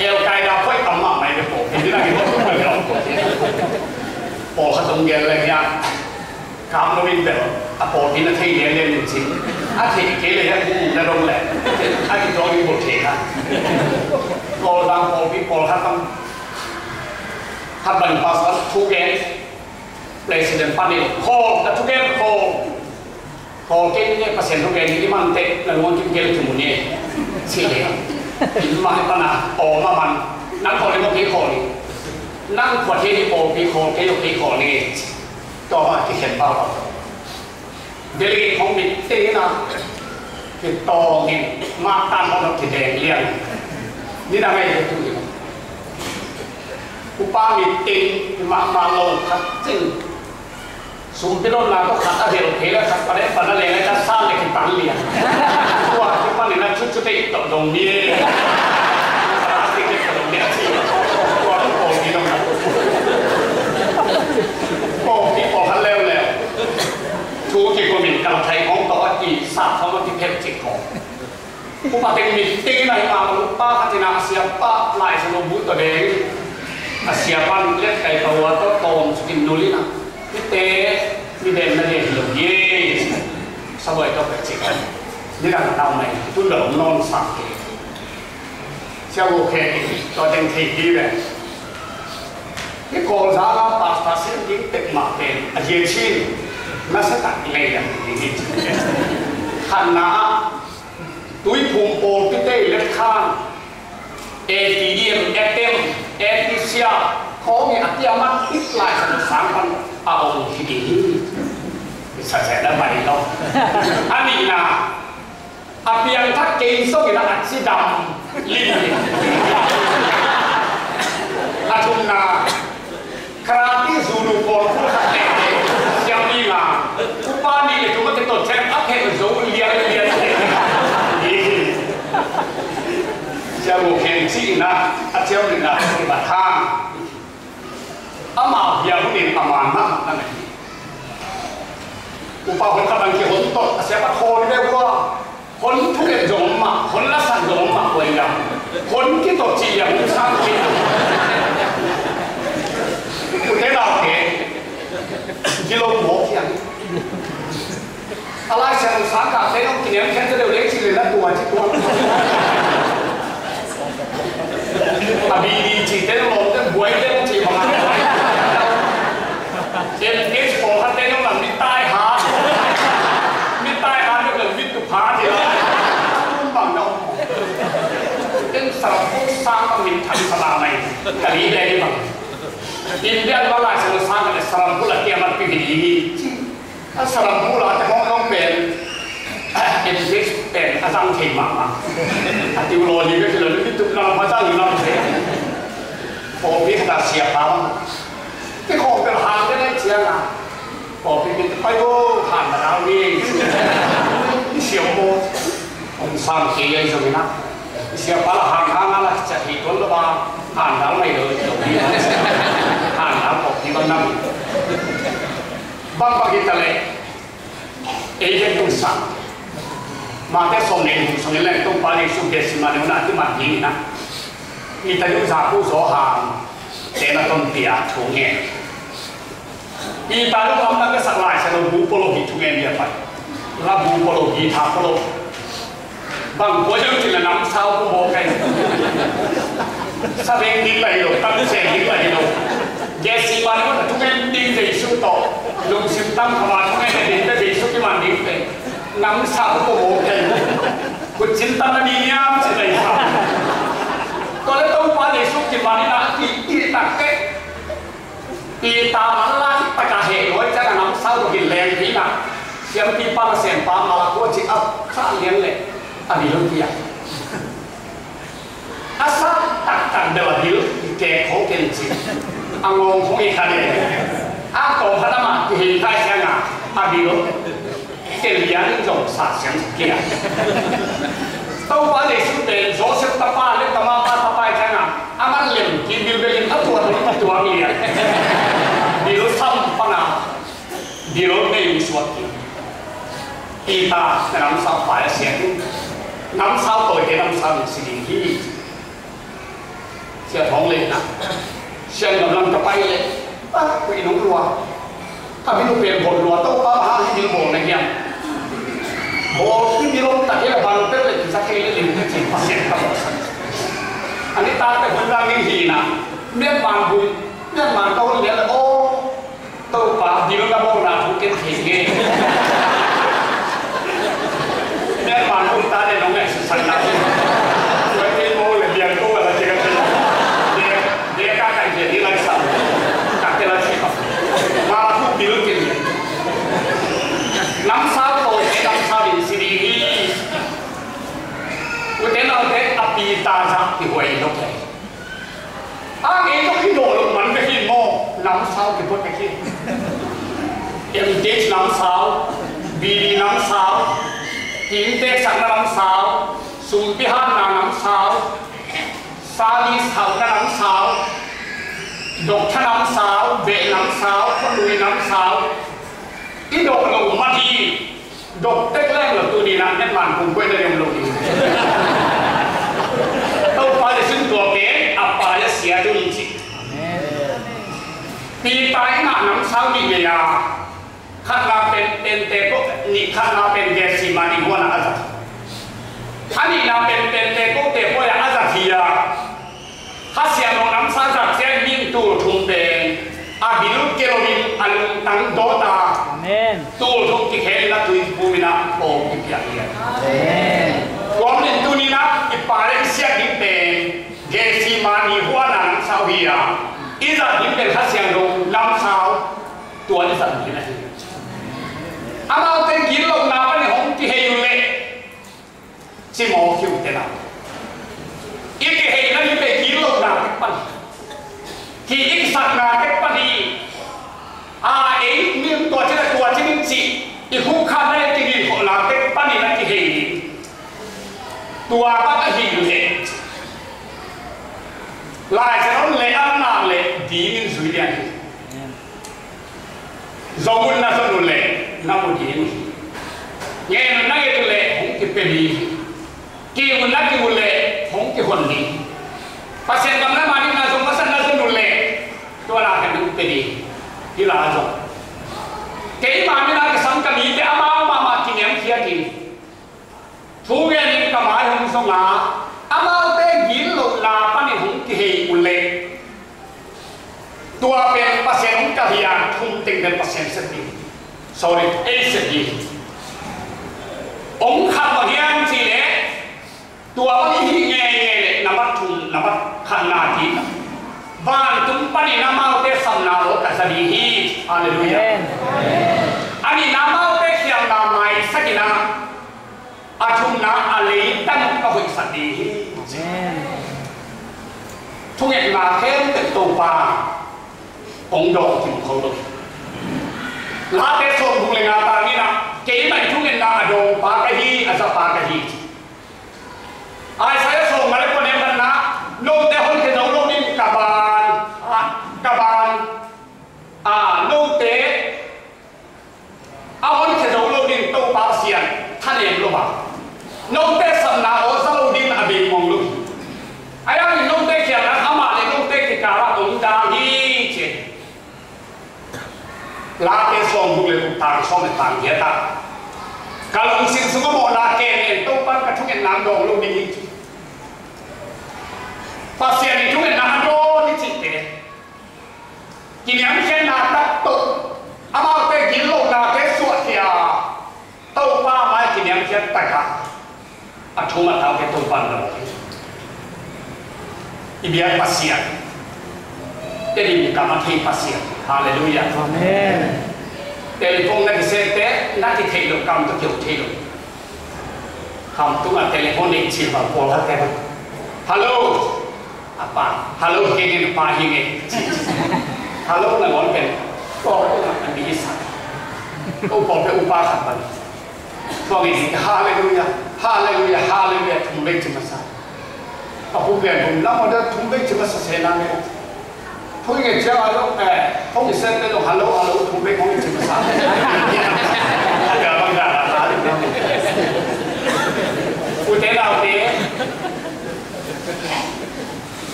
Al-Qaeda khoi tam mahmah hi ve pawlpi. Ni dang hi khua sungah pen pawlpi. Pawlkhat hong gen leng hiah, kam lo in bel a pawlpi na thei lianlian in cin. A thei kei leh hiah hong na dong leh a kituak in bawlthei kha. Kawlzang pawlpi pawlkhat tam. Khat bang pastor thugen, president panin khawl, ka thugen khawl. Khawl kei ni, Pasian thugen hi, i man teh na lungkim kei leh kimu ni, ci hi. Mah hi pan a, aw mah man, nang khawl ni maw kei khawl ni. Nang khuat hi ni pawlpi khawl, kei zong kei khawl ni. Tua mah kikhen pau. Delegate hong mit teng in a, kitawng in, mah tan hong kideng liang. Ni na ngai tu ni. Upa mit teng, mah mah lo khat cing. Sumpi lotna tawh khat a hel kei leh khat pan a pan a leng a khat sa leh kipan lian. Tua kipan in a cutcute tawh dong ni. Plastic te tawh dong ni a ci. Tua tawh pawlpi dong na. Pawlpi pawlkhat leuleu. Thu kikumin kalthai khawng tawh a kisap khawng a kiphel cik khawng. Upa teng mit teng in a hi mah bang upa khat in a siapa Lai Siangtho bu tawh deng. A siapa in let kai pau a tawh tawm suk in nul in a. Hihte mi den na den hi lo hi. Sabuai tawh pek cik. Ni dang a tau mai. Tun dang om nawn sang kei. Sia Vo Khe in tua teng thei hi ve. Hih Kawlzang a pastor sem ding pek mah pen a zia cin. Na sa tak i lei dang hi hi. Khatna ah Tuiphum pawlpite i let khan, A T M, A T M, A T C R, khawng i a kiaman hih Lai Siangtho sang pan a ong hi ding hi. Sa sa na bai lo. A nihna, a piangthak kei sawng in a cidam lim hi. A thumna, Karate judo pawl kul khat teh teh siam ding a, upa nih le thum a kitot ciang a phen zo lian lian teh. Hi hi. Sia Vo Khe in cihna a ciam ding a kibat hang. Amah bia hunin a man mahmah na hi. Upa hon khat ang kihon tot a siapa khawl deuh ua. Hon thugen zong om mah, hon lasak zong om mah, koi lam. Hon kitot cih liang hong sang cih. Ute naute, gilo mawk hiam. A Lai Siangtho sang kah te hong kiniam khian te deuh lei cih le na tua cih tua. A bidi cih te hong lawm te buai te hong cih bang a. Em, em, pawlkhat te hong lam mi tai ha. Mi tai ha, mi lam mi tu pha ti la. Bang na om. Ten sarap kong sang a min thang sa la mai. Ka li le ni bang. India ma Lai Siangtho sang ka le sarap kong la kia ma pi hi di hi. A salam pula te hong hong pen, English pen a zang thei mahmah. A tiu law li bek hi lo, ni tup lam a zang lam thei. Pawlpi khat a siapa. Te khawng pel hang te nai ciang a. Pawlpi min te pai bo, han na dau ni. I siau bo. Hong sam kei a i zong ina. I siapa la hang hang a la ciat hi tuan lo ba. Han dau mai lo, lo ni. Han dau pawlpi bang nam. Bangbang hi ta leh, ei gen tung sang. Mate sawm le nih, sawm le nih, Topa Jesu Gethsemane hun ah a kimat ding in ah, Peter in zakhu zaw hang, te na tonpih a thu ngen. Peter in lam na ka sak lai sa lo, bu polo hi thu ngen dia pai. La bu polo hi tha polo. Bang kua zong cih leh namsau kua mawk hi. Sa ding ding lai lo, tam seng ding lai lo. Gethsemane mun ah thungen ding Jesu tawh, lungsim tam khat ah thungen ding te Jesu kiman ding te. Namsau kua mawk hi. Kut cin tam na ding hiam cih lai sa. Tua leh Topa Jesu kiman in ah a ki, ki tak teh. Peter man la taktak a heh lua ciang a namsau lo hi leng hi na. Siampipa na sempa Malakho cih a khah lian leh a bil pia. A sa taktak deuh a bil kek khong ken cih. A ngawng khong i kha deuh. A tawm khat amah ki A bil tel lian in zong sa siam kei a. Topa Jesu pen Joseph tapa le Tamar tapa i ciangin a man lem kik bilbel in a tuat tuang lian. Bil sam pan a bil nei suak kik. Peter na namsau pai a sia hi. Namsau tawite namsau in si ding hi. Sia Thawng le na, Sia Ngam Lam ka pai le, a, koi nong lua. Ka bil pen bawl lua, Topa, bang hang hi bil bawl na hiam? Bawl hi bil om tak hi le, bang pen le kisa kei le lim ka cin Pasian ka bawl sa. A ni tak te hun rang ning hi na, Myanmar hun, Myanmar ka hun le le, aw, Topa, bil na bawlna thu ken thei nge. Myanmar kum ta le nong ngaihsutsak na. Tua ken bawl le biang ko la ken thei. Dia, dia ka kai dia ni lai sam. Ka te la thei. Ma la thu bil ken. Namsau tawite namsau in si ding hi. U te nau te a Peter zah kihuai lo kei. A ngei tuk hi dawh lo man bek hi maw, namsau kipuak bek hi. M T H namsau, B D namsau, innteeksakna namsau, sumpi hanna namsau, sali sauhna namsau, doctor namsau, beh namsau, khuanui namsau, i dawh lo man hi. Dok tek leng lo tuni in ah Myanmar kum buaina liam lo ding. Topa Jesu'n tua pen a pai a sia tu in ci. Peter in ah namsau nih nei a, khatna pen Pentecost, nih khatna pen Gethsemane huan ah a zat. A nihna pen Pentecost te huai ah a zat hi a. Kha Siangtho namsau zat ciangin tul thum pen a bil kia loin a lungtang dawt a. Amen. Tul thum kikhel in a tuiphum in a pawng kipiak hi a. Amen. Tua manin tuni in a i pai i siat ding pen Gethsemane huan a namsau hi a, i zat ding pen Kha Siangtho namsau tua i zat ding ahi. Amaute gitlohna panin hong kihei uh leh ci mawk hi uh tena. I kiheina ni pen gitlohna tek pan hi. Ki i kisakna tek pan hi. A, ei min tua cin a tua cin ci i khukhanna i kigitlohna tek pan hi na kihei hi. Tua bang ahi uh leh Lai Siangtho le a nak leh ding in zui lian hi. Zong un na zon uh leh na mu ding hi. Ngen un na nget uh leh hong kipia ding hi. Ki un na ki uh leh hong kihon ding hi. Pasian gam na ma ding na zong masa na zon uh leh tua na kan hong pia ding hi. Hi la zong keima min a ka sam ka mite amau mahmah kiniamkhiat in. Thu ngenin ka mai hong zong a, amaute gitlohna panin hong kihei uh leh tua pen Pasian hong ka hi a, thum teng pen Pasian sep ding. Sorry, ei sep ding. Hong khat bang hiam cih leh tua bang i hih ngeingei leh nambat thum, nambat khatna ding. Vantung panin amaute samna lo ka za ding hi. Halleluiah. Amen. A nihna amaute khialhna maisak in a A thumna a leitang ka hoihsak ding hi. Amen. Thungetna khempeuh Topa hong dawng kim kho lo hi. Late sawmguk le nga tang in ah, keimah thungetna a dawngpa ka hi, a zapa ka hi. Isaiah sawmnga le kua neu khatna, note honkhia zo lo ding ka ban, ah, ka ban, ah, note A honkhia zo lo ding Topa Pasian thanem lo a, note sapna aw za lo ding a bei mong lo hi. A hang in note khialhna amah le note kikalah om dang hi ci. Late sawmguk le guk tang sawm le tang giat ah, ka lungsim sungah mawhna ken in Topa ka thungetna dawng lo ding hi ci. Pasian in thungetna a dawn hi cihte. Kiniamkhiatna tak tawh amaute gitlohnate suahkhia a, Topa mai kiniamkhiat takah a thum a tau kei Topa na lo hi. I biak Pasian, Tedim kam a thei Pasian. Halleluiah. Amen. Telephone na kisekte na kitheih loh kam tawh kiho thei lo. Khamtung a telephone neih cil bang pawl khat te. Hello. A pa, hello hi nge, pa hi nge. Hello na ngawn pen, pawl tung a kan dih i sak. Ko pawlpi upa khat pan. Tua ngi halleluia, halleluia, halleluia, thum vei ci masa. Ka pu pian kum lam aw da thum vei ci masa se na me. Thum nge ciang a lo, eh, thum i set te lo, hallo, hallo, thum vei thum vei ci masa. Ka bang da la la. U te nau te.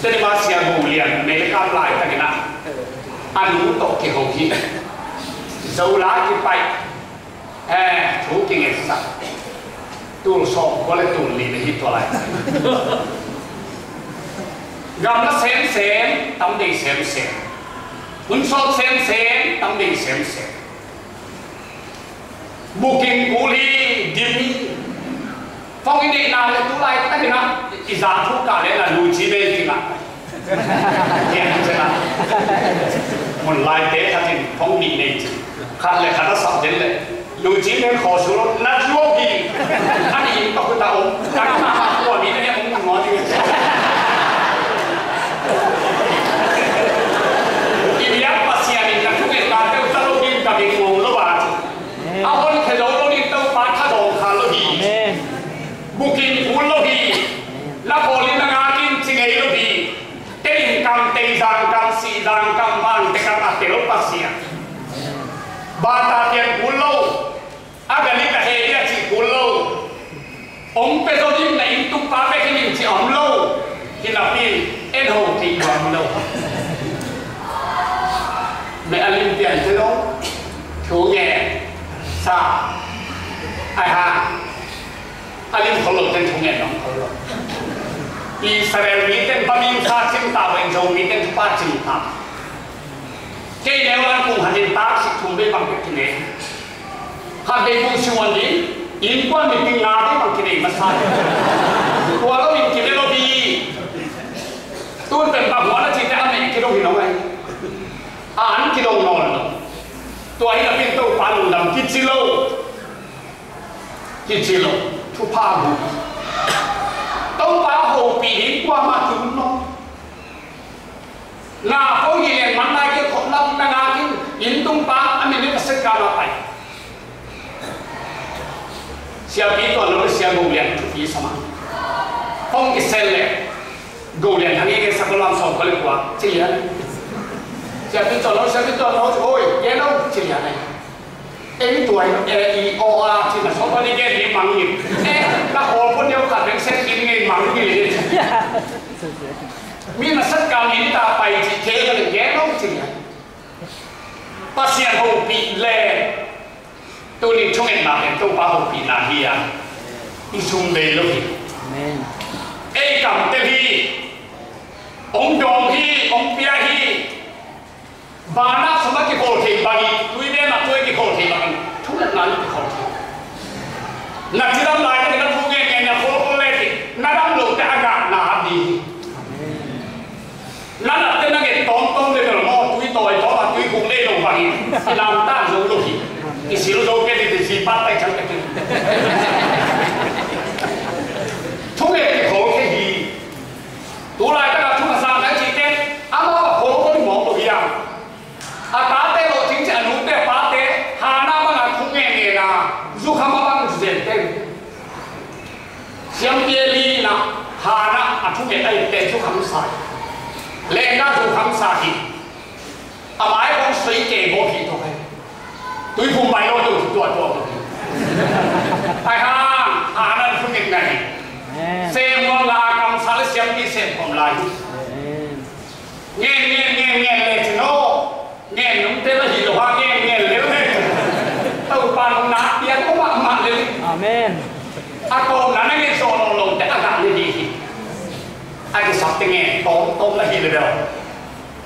Te ni ma sia gu lian, me le kam lai ta kina. Anu to ki ho hi. Zo la ki pai. Eh, thu kingetsak. Tul sawm kua le tul li le hi tua lai. Gamla semsem, tam dei semsem. Hun sawt semsem, tam dei semsem. Bukin kul hi, dim hi. Fong i neihna le tu lai takin ah, i za thu kah le na lu ci ve kingah. Mun laite khatin hong nih nei ci. Khat le khat a sap den le lu ci pen khaw su lo, nat lo hi. A nih in ka kut a om. Ka na ha kua mi ne hong mun ngaw ding. I biak Pasian in na thungetna teuh ta lo ding ka bing ngong lo a ci. A hon khe lo lo ding Topa tha dawng kha lo hi. Amen. Bukin kul lo hi. La pawl in a ngakin ci ngei lo hi. Tein kam, tei zang kam, si zang kam, vang te kam a tel Pasian. Bata pian kul lo. A gani ka he dia ci kul lo. Ong pe zo ding na inn tung pa pe khin in ci om lo. Hi na pin en ho ti bang lo. Me a lim pian te lo. Thu nge sa. Ai ha. A lim khol lo ten thungen nong khol lo. Israel mi ten pa min sa cing ta, wen Zo mi ten pa cing ta. Kei neu an kung hanin tak sik thum bei bang pek kine. Khat bei bung siwan din, in kuan mi ping nga bei bang kine masa. Tua lo in kine lo bi. Tun pen bang huan a cite a me kidong hi nong ai. A an kidong nol lo. Tua hi na pin Topa lungdam kici lo. Kici lo, thupha bu. Topa hopih ding kuamah ki um lo. Na ko hi leng man nai ke khop lam na nga kin, inn tung pa a min le ka set ka na pai. Siapi tuan lo le Sia Go Lian thupi sama. Hong kisel le Go Lian hangi ke sa ko lam sawm ko le kua ci lian. Siapi tuan lo, siapi tuan lo, oi, ke lo ci lian ai. Ei tua in, e, i, o, a, cin a sawm a ni gen ni mang ni. E, na khawl pun neu khat beng sen in ngei mang ni. Mi na sat kal ni ta pai ci te ka le gen lo cin a. Pasian hopih le. Tuni thungetna pen Topa hopihna hi a. I sum bei lo hi. Amen. Ei kam tel hi. Ong dawng hi, ong pia hi. Vanah sum a kikhawl thei bangin, tui ven ah tui kikhawl thei bangin, thungetna in kikhawl thei. Na cidam lai ka ding a thu ngen ngen na khawl khawl le ti, na dam lo te a gah na a di hi. Na nat te na ngen tawm tawm le bel maw, tui tawi tawm a tui khuk le lo bangin, i lam tang zo lo hi. I sil zo ke ti ti si pat tai chang ka ti. Thunget kikhawl thei hi. Tu laitak a thu ka sang ka cih teh, amau a khawl khawl mawk lo hi a. A tate lawh cing ciang a nute a pate, Hannah bang a thu ngen ngen a, zukham a bang zen teng. Siampi Eli in a, Hannah a thu ngen a itte zukham sa hi. Lehna zukham sa hi. A mai kong soi kei bawk hi tua hi. Tuiphum bai lo tu tua tua tua hi. Ai hang, Hannah thu ngen ngen hi. Amen. Sem muang la kamsang le siampi sem khawm lai hi. Amen. Ngen, ngen, ngen, ngen le cin aw. Ngen nung te la hi lo ha, ngen, ngen le le. Topa nung nak pian ko mahmah le. Amen. A tawpna na ngen sawh lo lo te a gah le ding hi. A kisap te ngen tawm tawm la hi le lo.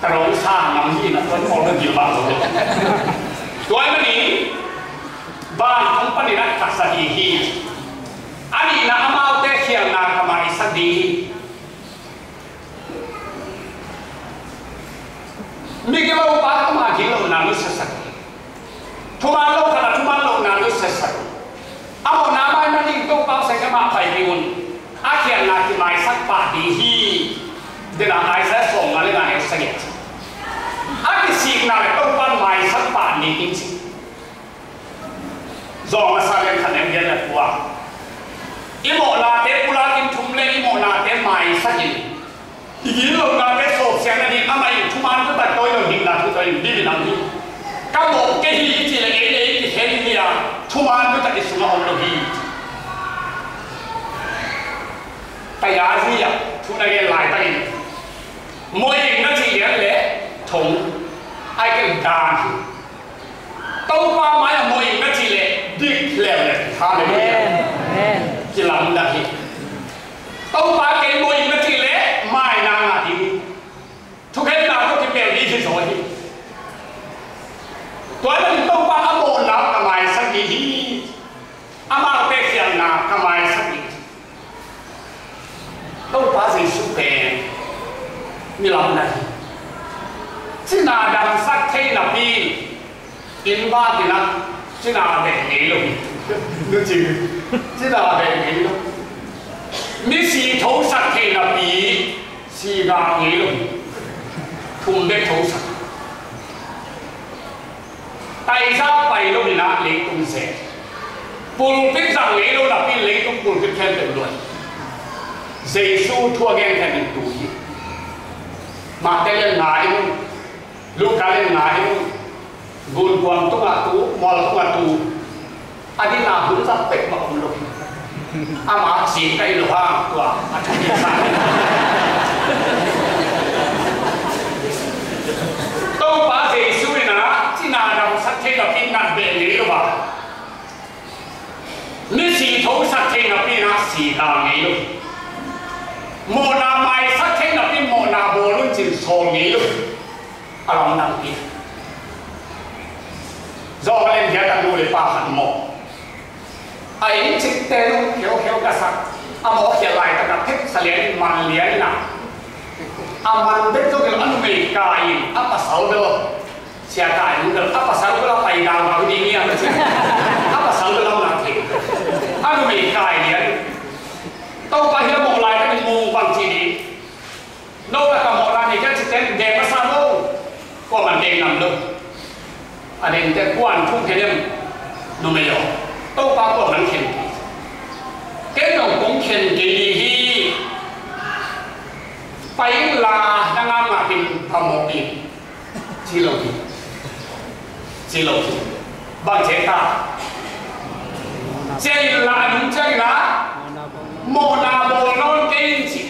Ka rong sa ngam hi na tuan pawl ka gil bang lo. Tua ahih manin van kong panin a taksa ding hi. A nihna amaute khialhna ka maisak ding hi. Migilo pa kama gilo na nusiasak. Thuman lo khat a thuman lo na nusiasak. A mawhna mai manin Topa seng kama pai ding un. A khialhna kimaisak pah ding hi. Dena Isaiah sawm nga le nga neu sagih. A kisikna le Topa maisak pah ding hi ci. Zawng a sa lian khat nem lian le kua, i mawhnate pulakin thum le i mawhnate maisakin, i gilo nate sawpsiang nading amah in thuman thutak tawi lo ding na thu tawi in David in hi. Ka mawh kei hi i cih le ei le ei kikhen hi a, thuman thutak i sungah om lo hi. Taya zia thu na gen laitakin, mawh ing na cih lian le thong ai ken dan hi. Topa mai-ah mawh ing na cih leh dik leuleu. Halleluiah. Amen. Amen. Kilamdang hi. Topa kei mawh ing na cih leh maina ngah ding hi. Thukhenna tawh kipel ding hi zaw hi. Tua ahih manin Topa a mawhna ka maisak ding hi. Amaute khialhna ka maisak ding hi. Topa Jesuh pen mi lamdang hi. Cina damsak thei napi in, inn bak in ah cina beh ngei lo hi. Nu cing, cina beh ngei lo. Misi thosak thei napi, siga ngei lo hi. Thum bek thosak. Taizak pai lo in ah leitung ze. Pulpit zang ngei lo napi in leitung pulpit khempeuh luai. Jesu thu a gen khempeuh tu hi. Mate lian nga in, Luka lian nga in, gunkuang tungah tu, mual tungah tu. A ding a hun zat pek mah om lo. Ama cih kai lo hang tua a thu ding sa. Topa Jesu in ah cina damsak thei napi in nat beh ngei lo a, misi thosak thei napi in ah siga ngei lo. Mawhna maisak thei napi in mawhna bawl un ci-in sawl ngei lo. A lamdang hi. Zawng a len hiat a nu le pa khat mawh. A inn cikte nung kheukheu ka sak. A mawh khial laitak a phek sa lian in man lian in ah, a man bek zong in a numei kai in a pasal bel, sia kai in bel a pasal bel a pai dau dau ding hiam a ci. A pasal bel a man thei. A numei kai lian. Topa hi a mawh laitak in mawh bang ci ding. No la ka mawhna nei kei a ci teng deng masa lo. Kuaman deng ngam lo. A dengte kua'n thu khen em? Numei aw. Topa kuaman khen kei. Kei zong kong khen kei ding hi. Pai in la, na ngam ngap in, phamawh in. Ci lo hi. Ci lo hi. Bang ci ta? Ciah in la, a nung ciah in la. Mawhna bawl nawn kei in ci.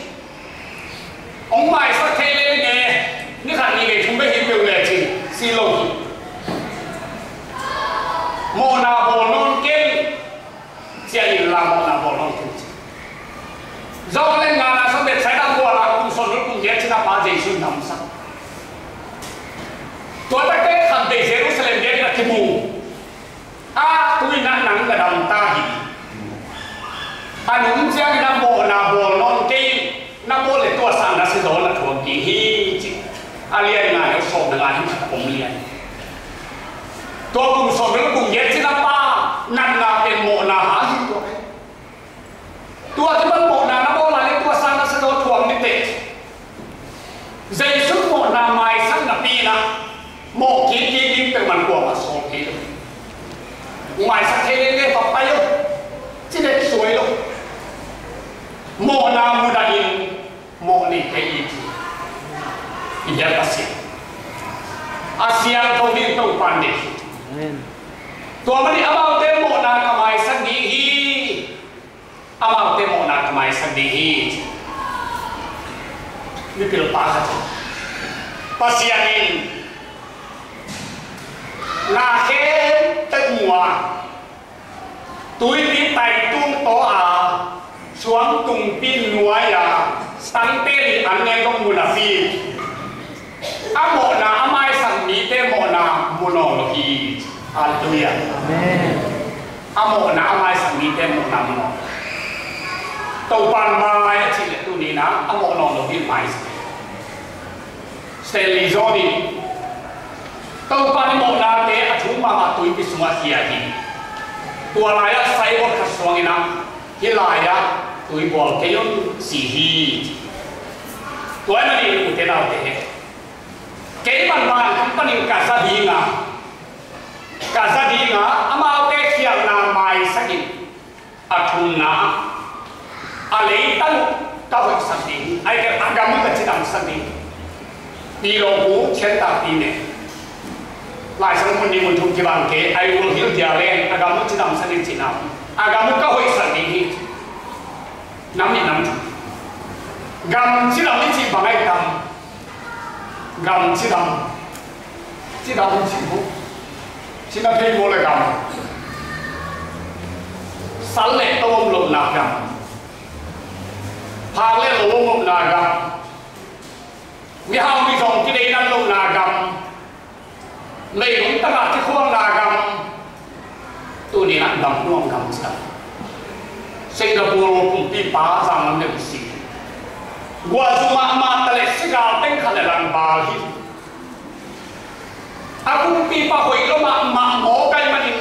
Hong maisak thei lel nge, ni khat ni vei thum vei hi peuh lecin si lo hi. Mawhna bawl nawn kei, ciah in la mawhna bawl nawn kei ci. Zawng le ngan a sa Bethsaida mual ah kum sawmthum kum giat cin a Pa Jesu in damsak. Tua takte khat vei Jerusalem biakinn ah kimu. A, tu-in ah nang na dam ta hi. A nung ciangin ah mawhna bawl nawn kei, na bawl leh tua sang na sidaw na thuak ding hi ci. A lian ngai lo sawm na ngai hi khat om lian. Tua kum sawm bel kum giat cin a Pa natna pen mawhna hang hi tua pen. Tua kipan mawhna na bawl lai leh tua sang na sidaw thuak ni teh. Jesu mawhna maisak napi-in ah mawh kik kik ding peuhmah kuamah sawl kei lo. Maisak thei lele va pai lo. Ci leh suai lo. Mawhna mudah in mawh nei kei i ci. I biak Pasian, a siangtho ding Topa'n deih hi. Amen. Tua manin amaute mawhna ka maisak ding hi. Amaute mawhna ka maisak ding hi. Mipil pa khat, Pasian in na khempeuh mu a, tuipi taitung taw a, suang tungpi nuai a, tangte li an ngen kong mu napi, a mawhna a maisak mite mawhna mu nawn lo hi. Halleluiah. Amen. A mawhna a maisak mite mawhna mu nawn lo. Topa'n mai a cih leh tuni-in ah a mawh nawn lo hi maisak. Stanley Jones in Topa'n mawhnate a thum mahmah tuipi sungah khia hi. Tua lai-ah signboard khat suang in ah, hih lai-ah tui bawl kei un ci hi. Tua ahih manin ute naute, kei bangmah a panin ka za ding a, ka za ding a, amaute khialhna A thumna, a leitang ka hoihsak ding, a gam ka cidamsak ding. Pi lo pu thiantakpi ne. Lai Siangtho mun nih mun thum kibang kei, I will heal their land, a gam uh cidamsak ding cihna. A gam uh ka hoihsak ding hi. Nam nih nam thum. Gam cidam i cih bang ahi tam. Gam cidam. Cidam cih uh. Cina thei maw le gam. Sal le to om lohna gam. Phak le lo om lohna gam. Mihau mizawng kideinan lohna gam. Meilung tagah kikhuakna gam. Tuni-in ah gam nuam gam cidam. Singapore kumpipa zang lam deuh si. Guahzu mahmah ta leh sigal teng khat le lang bal hi. A kumpipa hoih lo mahmah mawk ahih manin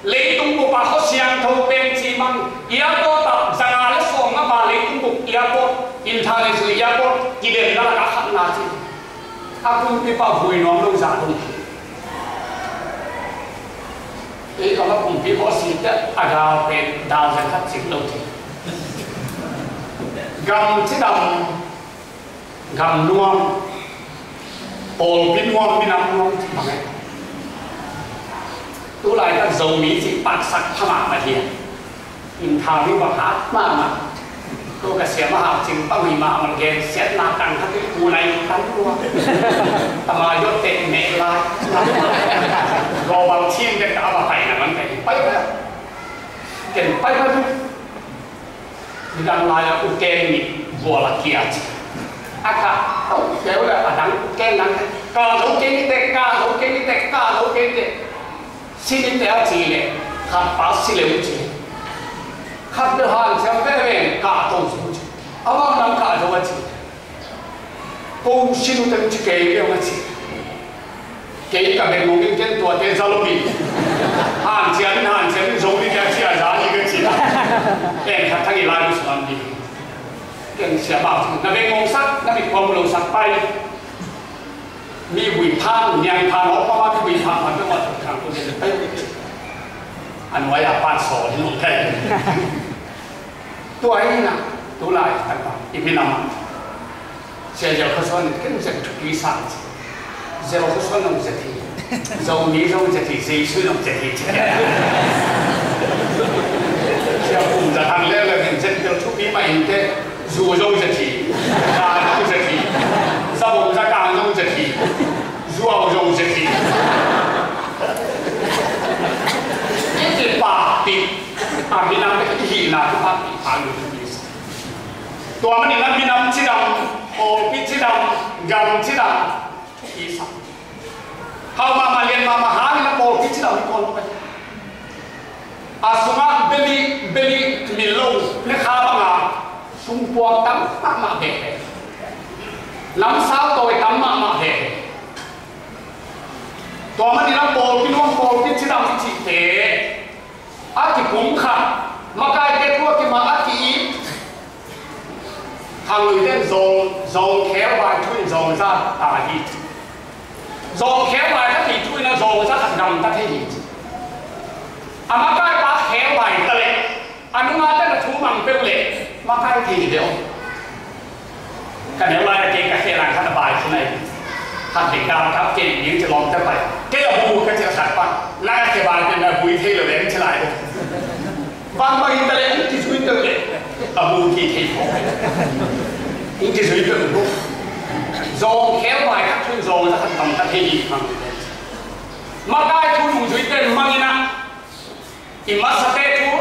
leitung bup ah khua siangtho pen cih bang airport ah zanga le sawmnga bang leitung bup airport, international airport, kidemna lakah khatna ci. A kumpipa vui nuam lo zah dong. Ei ka ma kumpipa si te a dal pen dal zang khat cing lo ci. Gam cidam. Gam nuam, pawlpi nuam, minam nuam cih bang e. Tulaitak Zomi cih paksak pha mahmah hi a. Interview bang hat mahmah. Tua ka siam a hau cing pang hi mahmah, gensiatna tang khat i pu nai kan tua. Tama yot teh meh lai. Global team te ka a va pai na man te. Pai pai. Ken pai pai. Midang lai-ah u keng nih bual a kia ci. A kah tawh keu le a dang u keng dang, kah zo keng ni teh, kah zo keng ni teh, kah zo keng ni teh. Si ni teh a ci leh khat pa si leh u ci. Khat bel hanciam veve kah to zo u ci. A bang dang kah zo a ci. Ko sin uh teng ci kei beng a ci. Kei ka beng ngong in ken tuate za lo mi. Hanciam in, hanciam in, zo mi ka ci a za hi ka ci. Ken khat thang i lai mi suan mi. Ken sia bau ci. Na beng ngong sak, na beng kuam lo sak pai. Mi vui phan, niang phan, hawk pa ma mi vui phan, phan pe ma thang ko de pai. An wai a pan so ni lo kai. Tua hi na, tu lai tak pa, i minam a. Sia Zel Khuasuan in ken zet thupi sang ci. Zel Khuasuan nong zet hi. Zomi zong zet hi, Jesu nong zet hi ci. Sia Pum Za Thang leu leu in zet bel thupi mah in teh, zu zong zet hi. Za zong zet hi. Za Bum Za Kang zong zet hi. Zuau zong zet hi. I ci pakpih, a minam bek i hihna kipakpih pha lungpi sa. Tua manin a minam cidam, pawlpi cidam, gam cidam i sa. Hau mahmah lian mahmah hangin a pawlpi cidam i kawn pen. A sungah beli, beli mil lo, le kha banga sungpuak tam mahmah bek. Namsau tawi tam mahmah bek. Tua manin a pawlpi nuam pawlpi cidam i cihte a kipumkhat, makaite thu a kimah a ki-it. Khangluite in zawng, zawng khel vai thu in zawng za ta hi. Zawng khel vai kha ti thu in a zawng za khat gamta thei hi. A makaipa khel vai ta leh a nungate na thu mang peuh leh makai thei hi ve aw. Ka neu lai a kei ka khe lang khat a bai khin ai. Khat ding dam kap kei ding ci lawmte pai. Kei a bu ka ci a khat pa. Lai a khe bai pen a bui thei lo leng ci lai. Bang bang in ta leh in kizui peuh leh a bu ki thei pho. In kizui peuh pho. Zawng khel bai khat tun zawng za khat tam ta thei ding mang. Makai thu nungzui pen mang in a. I masate thu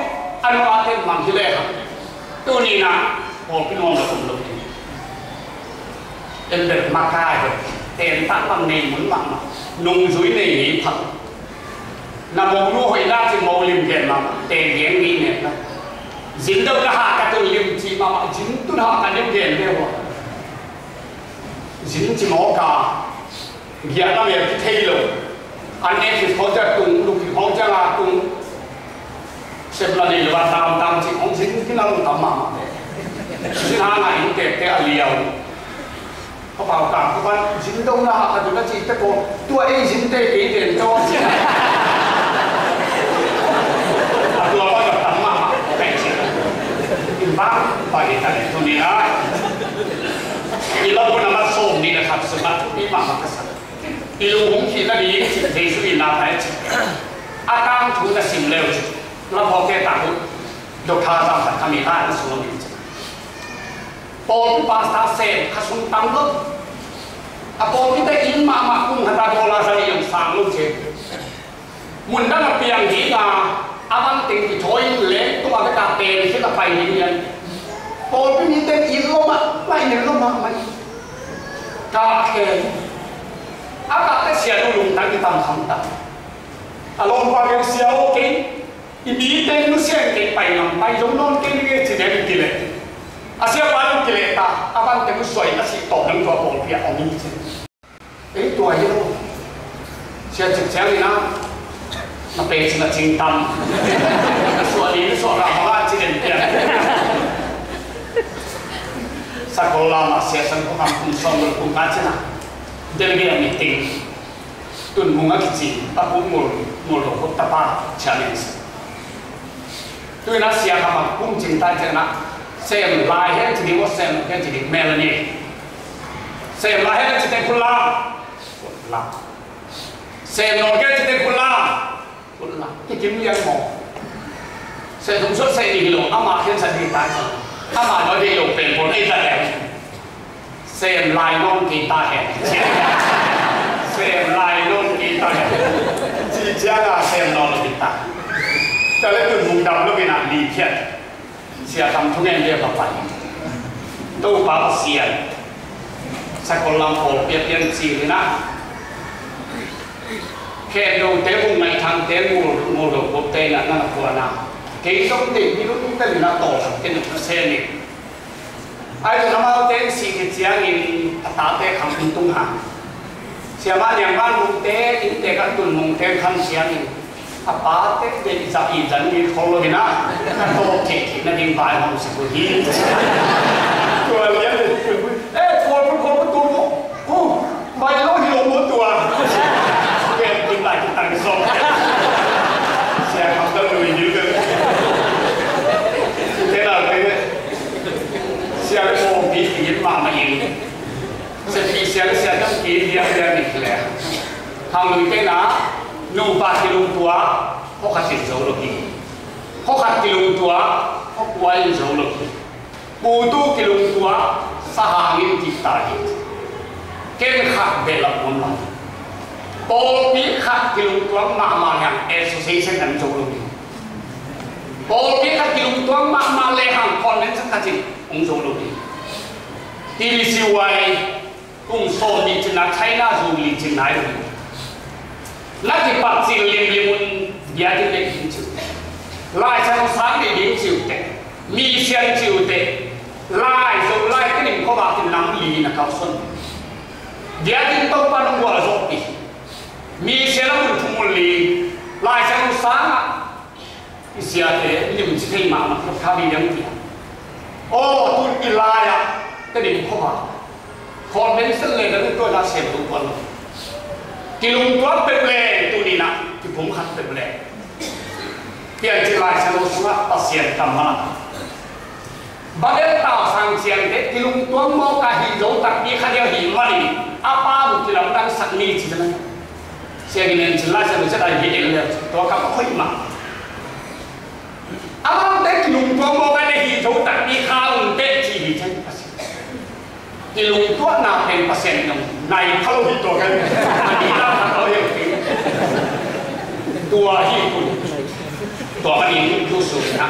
a nungate mang hi lehang tuni-in ah pawlpi nuam lo om lo ding. En bel makai hi. Tentan mang nei mun mahmah. Nungzui nei ngei phang. Na monu hoihna ci mo lim gen mahmah. Teng gen ngei netna. Zin deuh na hah ka tun lim ci mahmah. Zin tun hah ka lim gen deuh a. Zin ci mawk a. Giahna mel kithei lo. An ek khit khawng ciang tung, luk khit khawng ciang a tung. Sepla nei lo a tam tam cih khawng zin kina lo tam mahmah. Zin hang a inn tektek a liau. Ka pau kam ka pan zin do na ha ka du na cih te ko. Tua ei zin te kei den do a cih. A tua pa ka tam mahmah. Pek cih. Tuni-in ah i labu na mat sawm nih le khat sungah i mahmah ka sak. I lung hong khihna ding cih Jesu in na pai a cih. A tangthu na sim leu cih. Laphawkte tangthu. Doctor zang khat ka mi lai na sung a min cih. Pawlpi pastor sem kha sung tam lo. A pawlpite inn mahmah kum khat a dollar za nih sang lo cih. Mun dang a piang ding a, a van teng kithawi in leng tung a bek a pen khit a pai ding lian. Pawlpi mite in lo mah, lai nen lo mah mai. Ka khen. A ka te sia lu lungtang i tam kham ta. A lawmpa keng sia aw keng. I mite nu sia keng pai ngam pai zong nawn keng ding e ci den i kileh. A siapa dong kileh ta, a van teng u suai a si tawh dang tua pawlpi a om in ci. Ei tua hi lo. Sia cik ciang ina. Na pe cina cing tam. Na suah ni, na suah ka hong a ci den pian. Sakol lam a sia sang ko kam kum sawm lo kum ka cina. Delegate a meeting. Tun mung a kici, a kum ngol, ngol lo ko tapa challenge. Tu ina sia kha bang kum cing tai cing na. Sem lai hen ci ding, sem hen ci ding, Melanie. Sem lai hen ci ding khun lam. Khun lam. Sem nawn hen ci ding khun lam. Khun lam. Ki kim liang maw. Sem thum suat sem nih hi lo, ama khen sa ding tai cing. Ama nawn ding lo pen pon ei ta leng. Sem lai nawn kei ta hen. Sem lai nawn kei ta hen. Ci ciang a sem nawn lo kei ta. Ta le tun mung dam lo kei na li phiat. Sia tam thu ngen ve pa pai. Topa Pasian. Sakol lam pawl piat pian ci ni na. Khen do te mung ngai thang te mul mul do ko te na na ko na. Kei song te mi lu te na to te na se ni. Ai tun amaute in sih khit ciangin a tate khang in tung hang. Siamah Niang Van Mungte innte kan tun mungte khan ciangin a pate te i zah i zan mi khol lo hi na, na tawp theih theihna ding vai hong si ko hi. Tua lian le, eh, khual pu khual pu tul maw. Hu, vai lo hi lo maw tua. Ken kin lai kin tang sawm. Sia kham dang lui dil dang. Te na te. Sia le pawlpi ki it mahmah in. Sia pi sia le sia dang ki it diakdiak ning le. Hang lui te na, nupa kilungtuak, hawkhat in zo lo hi. Hawkhat kilungtuak, hawkua in zo lo hi. Putu kilungtuak, sahang in kik ta hi. Ken khat behlap om lo. Pawlpi khat kilungtuak mahmah hang association kan zo lo hi. Pawlpi khat kilungtuang mahmah lehang convention khat in hong zo lo hi. T V C Y kum sawm nih cin a China zu li cin nai lo hi. Na kipat cil limlim un biakinn deih ding ci uh teh. Lai Siangtho sang deih ding ci uh teh. Mission ci uh teh. Lai Zo lai ka nim khuavak in nam li na kalsuan. Biakinn Topa nong gualzawhpih. Mission a mun thum mun li. Lai Siangtho sang ah I siate lim ci thei mahmah lo kha ding hiam? Aw, tun i lai-ah ka dim khuavak convention le na lungtuaina sem lo tuan lo. Kilungtuak peuh le tuni-in ah kipumkhat peuh le Piancil Lai Siangtho sungah Pasian kammal ah Babel tausang ciangte kilungtuak mawk a hih zo takpi kha ding ahih manin a pa mu kilamdangsak ni ci. Sia gin en cin Lai Siangtho ciat a hi en le tua kam a hoih mah. Amaute kilungtuak mawk a hih zo takpi kha un teh ci hi cian Pasian. Kilungtuakna pen Pasian in hong nai kha lo hi tua kan. A ni lam kha lo hi. Tua hi kun. Tua manin tu su na.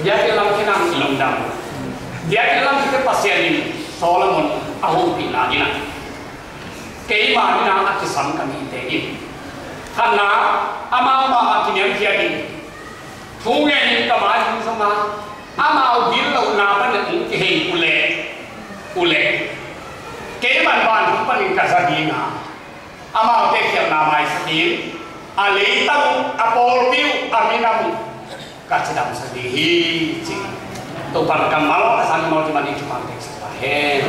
Biakinn lam khin a lungdam. Biakinn lam khin Pasian in Solomon a hopihna in a. Keima in a a kisam ka mite in. Khatna amau mah a kiniamkhiat in. Thu ngenin ka mai hong zong a, amau gitlohna panin hong kihei uh leh, uh leh keiman vantung panin ka za ding a, amaute khialhna maisak in, a leitang uh, a pawlpi uh, a minam uh ka cidamsak ding hi, ci. Topa'n kammal a zang mawk ding manin thupha hong piaksak ta hen.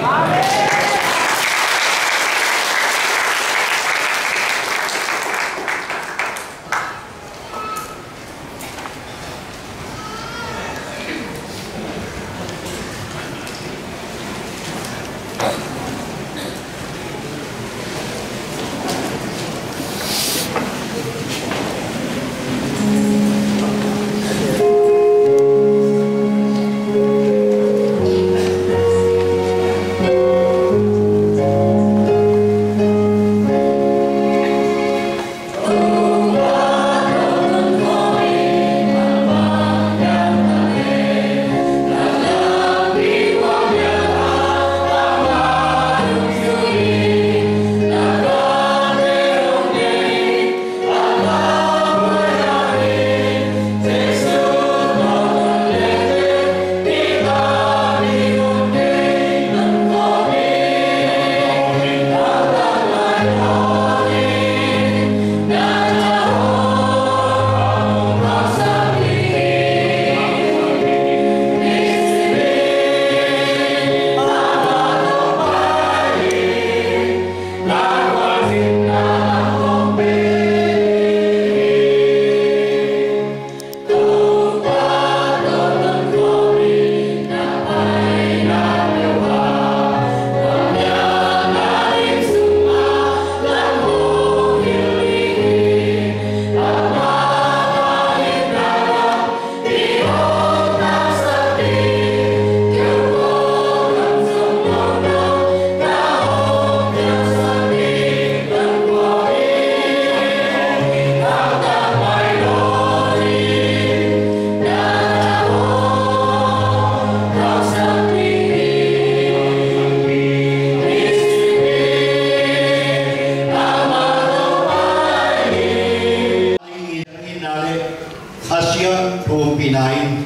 Pasian thu ompihna in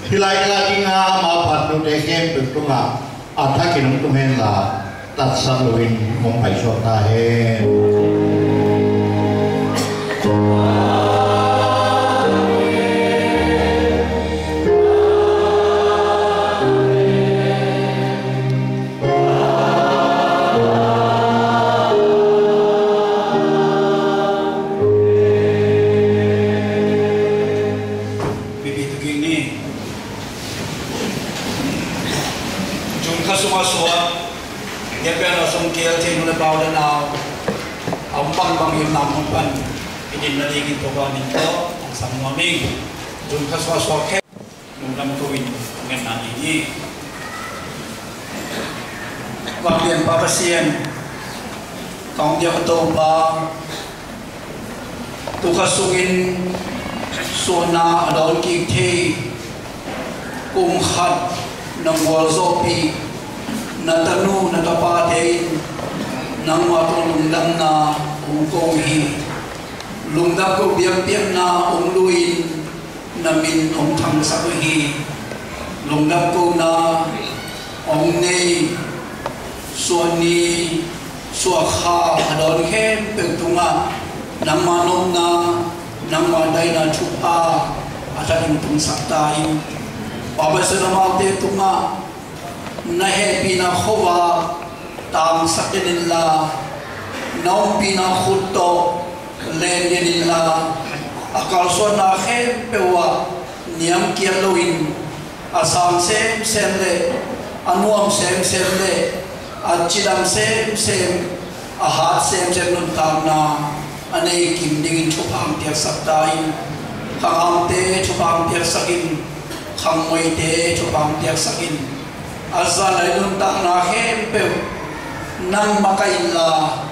hih laitak a ding a amau phattuamte khempeuh tungah a thakin hong tung henla, tatsak loin hong paisuak ta hen. Bibi tuking ni. June kha sungah suak, biakpiakna sung keel thei nu le pau le nau a om bangbang i om nang hong pan i din nadingin Topa min tawh hong sam nuam ing. June kha sungah suak khe. Lungdam ko in ngen na ding hi. Vanglianpa Pasian, kong biak a Topa, tu kha sungin suahna a dawn kik thei kum khat na gualzawhpih na tanu na tapate in nangmah tawh lungdamna hong ko hi. Lungdam ko biakpiakna hong lui-in na min hong thangsak uh hi. Lungdam kona hong nei, suahni suahkha a dawn khempeuh tungah nangmah nopna, nangmah daihna thupha a thakin tungsak ta in. Papa Sena amaute tungah na hehpihna khuavak tangsak den inla, na ompihna khut tawh len den inla, a kalsuanna khempeuh ah niamkiat loin a sang semsem le a nuam semsem le a cidam semsem, a hat semsem nuntakna a nei kim dingin thupha hong piaksak ta in. Khanghamte thupha hong piaksak in, khangmoite thupha hong piaksak in. A zalai nuntakna khempeuh nang makaih inla,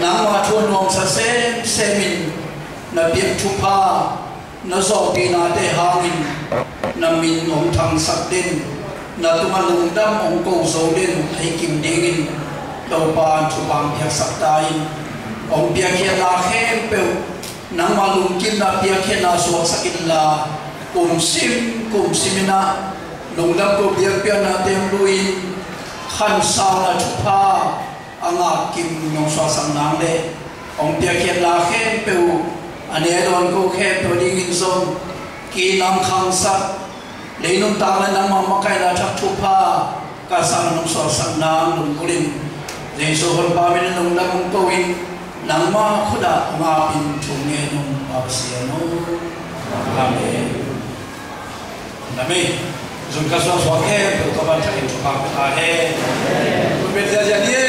nangmah thu a nuamsa semsem in na piak thupha, na zawhpihnate hangin na min hong thangsak den, na tungah lungdam hong ko zo den a hi kim dingin Topa in thupha hong piaksak ta in. Hong piakkhiatna khempeuh nangmah lungkimna piakkhiatna suaksak inla, kumsim kumsim in ah lungdam ko biakpiaknate hong lui-in khansauna thupha a ngah kim nong suaksak nang le hong piakkhiatna khempeuh a ne dawn ko khempeuh dingin zong kinam khangsak, lei nuntak le nangmah makaihna thak thupha ka sang nong suaksak nang lunggulh in. Jesu honpa min in lungdam hong ko in, nangmah khut ah hong apin thu ngen ung, Pa Pasian aw. Amen. Amen. Zun ka suaksuak khempeuh tawh van thakin thupha ka ta hen. Kun bet ziazia ni e.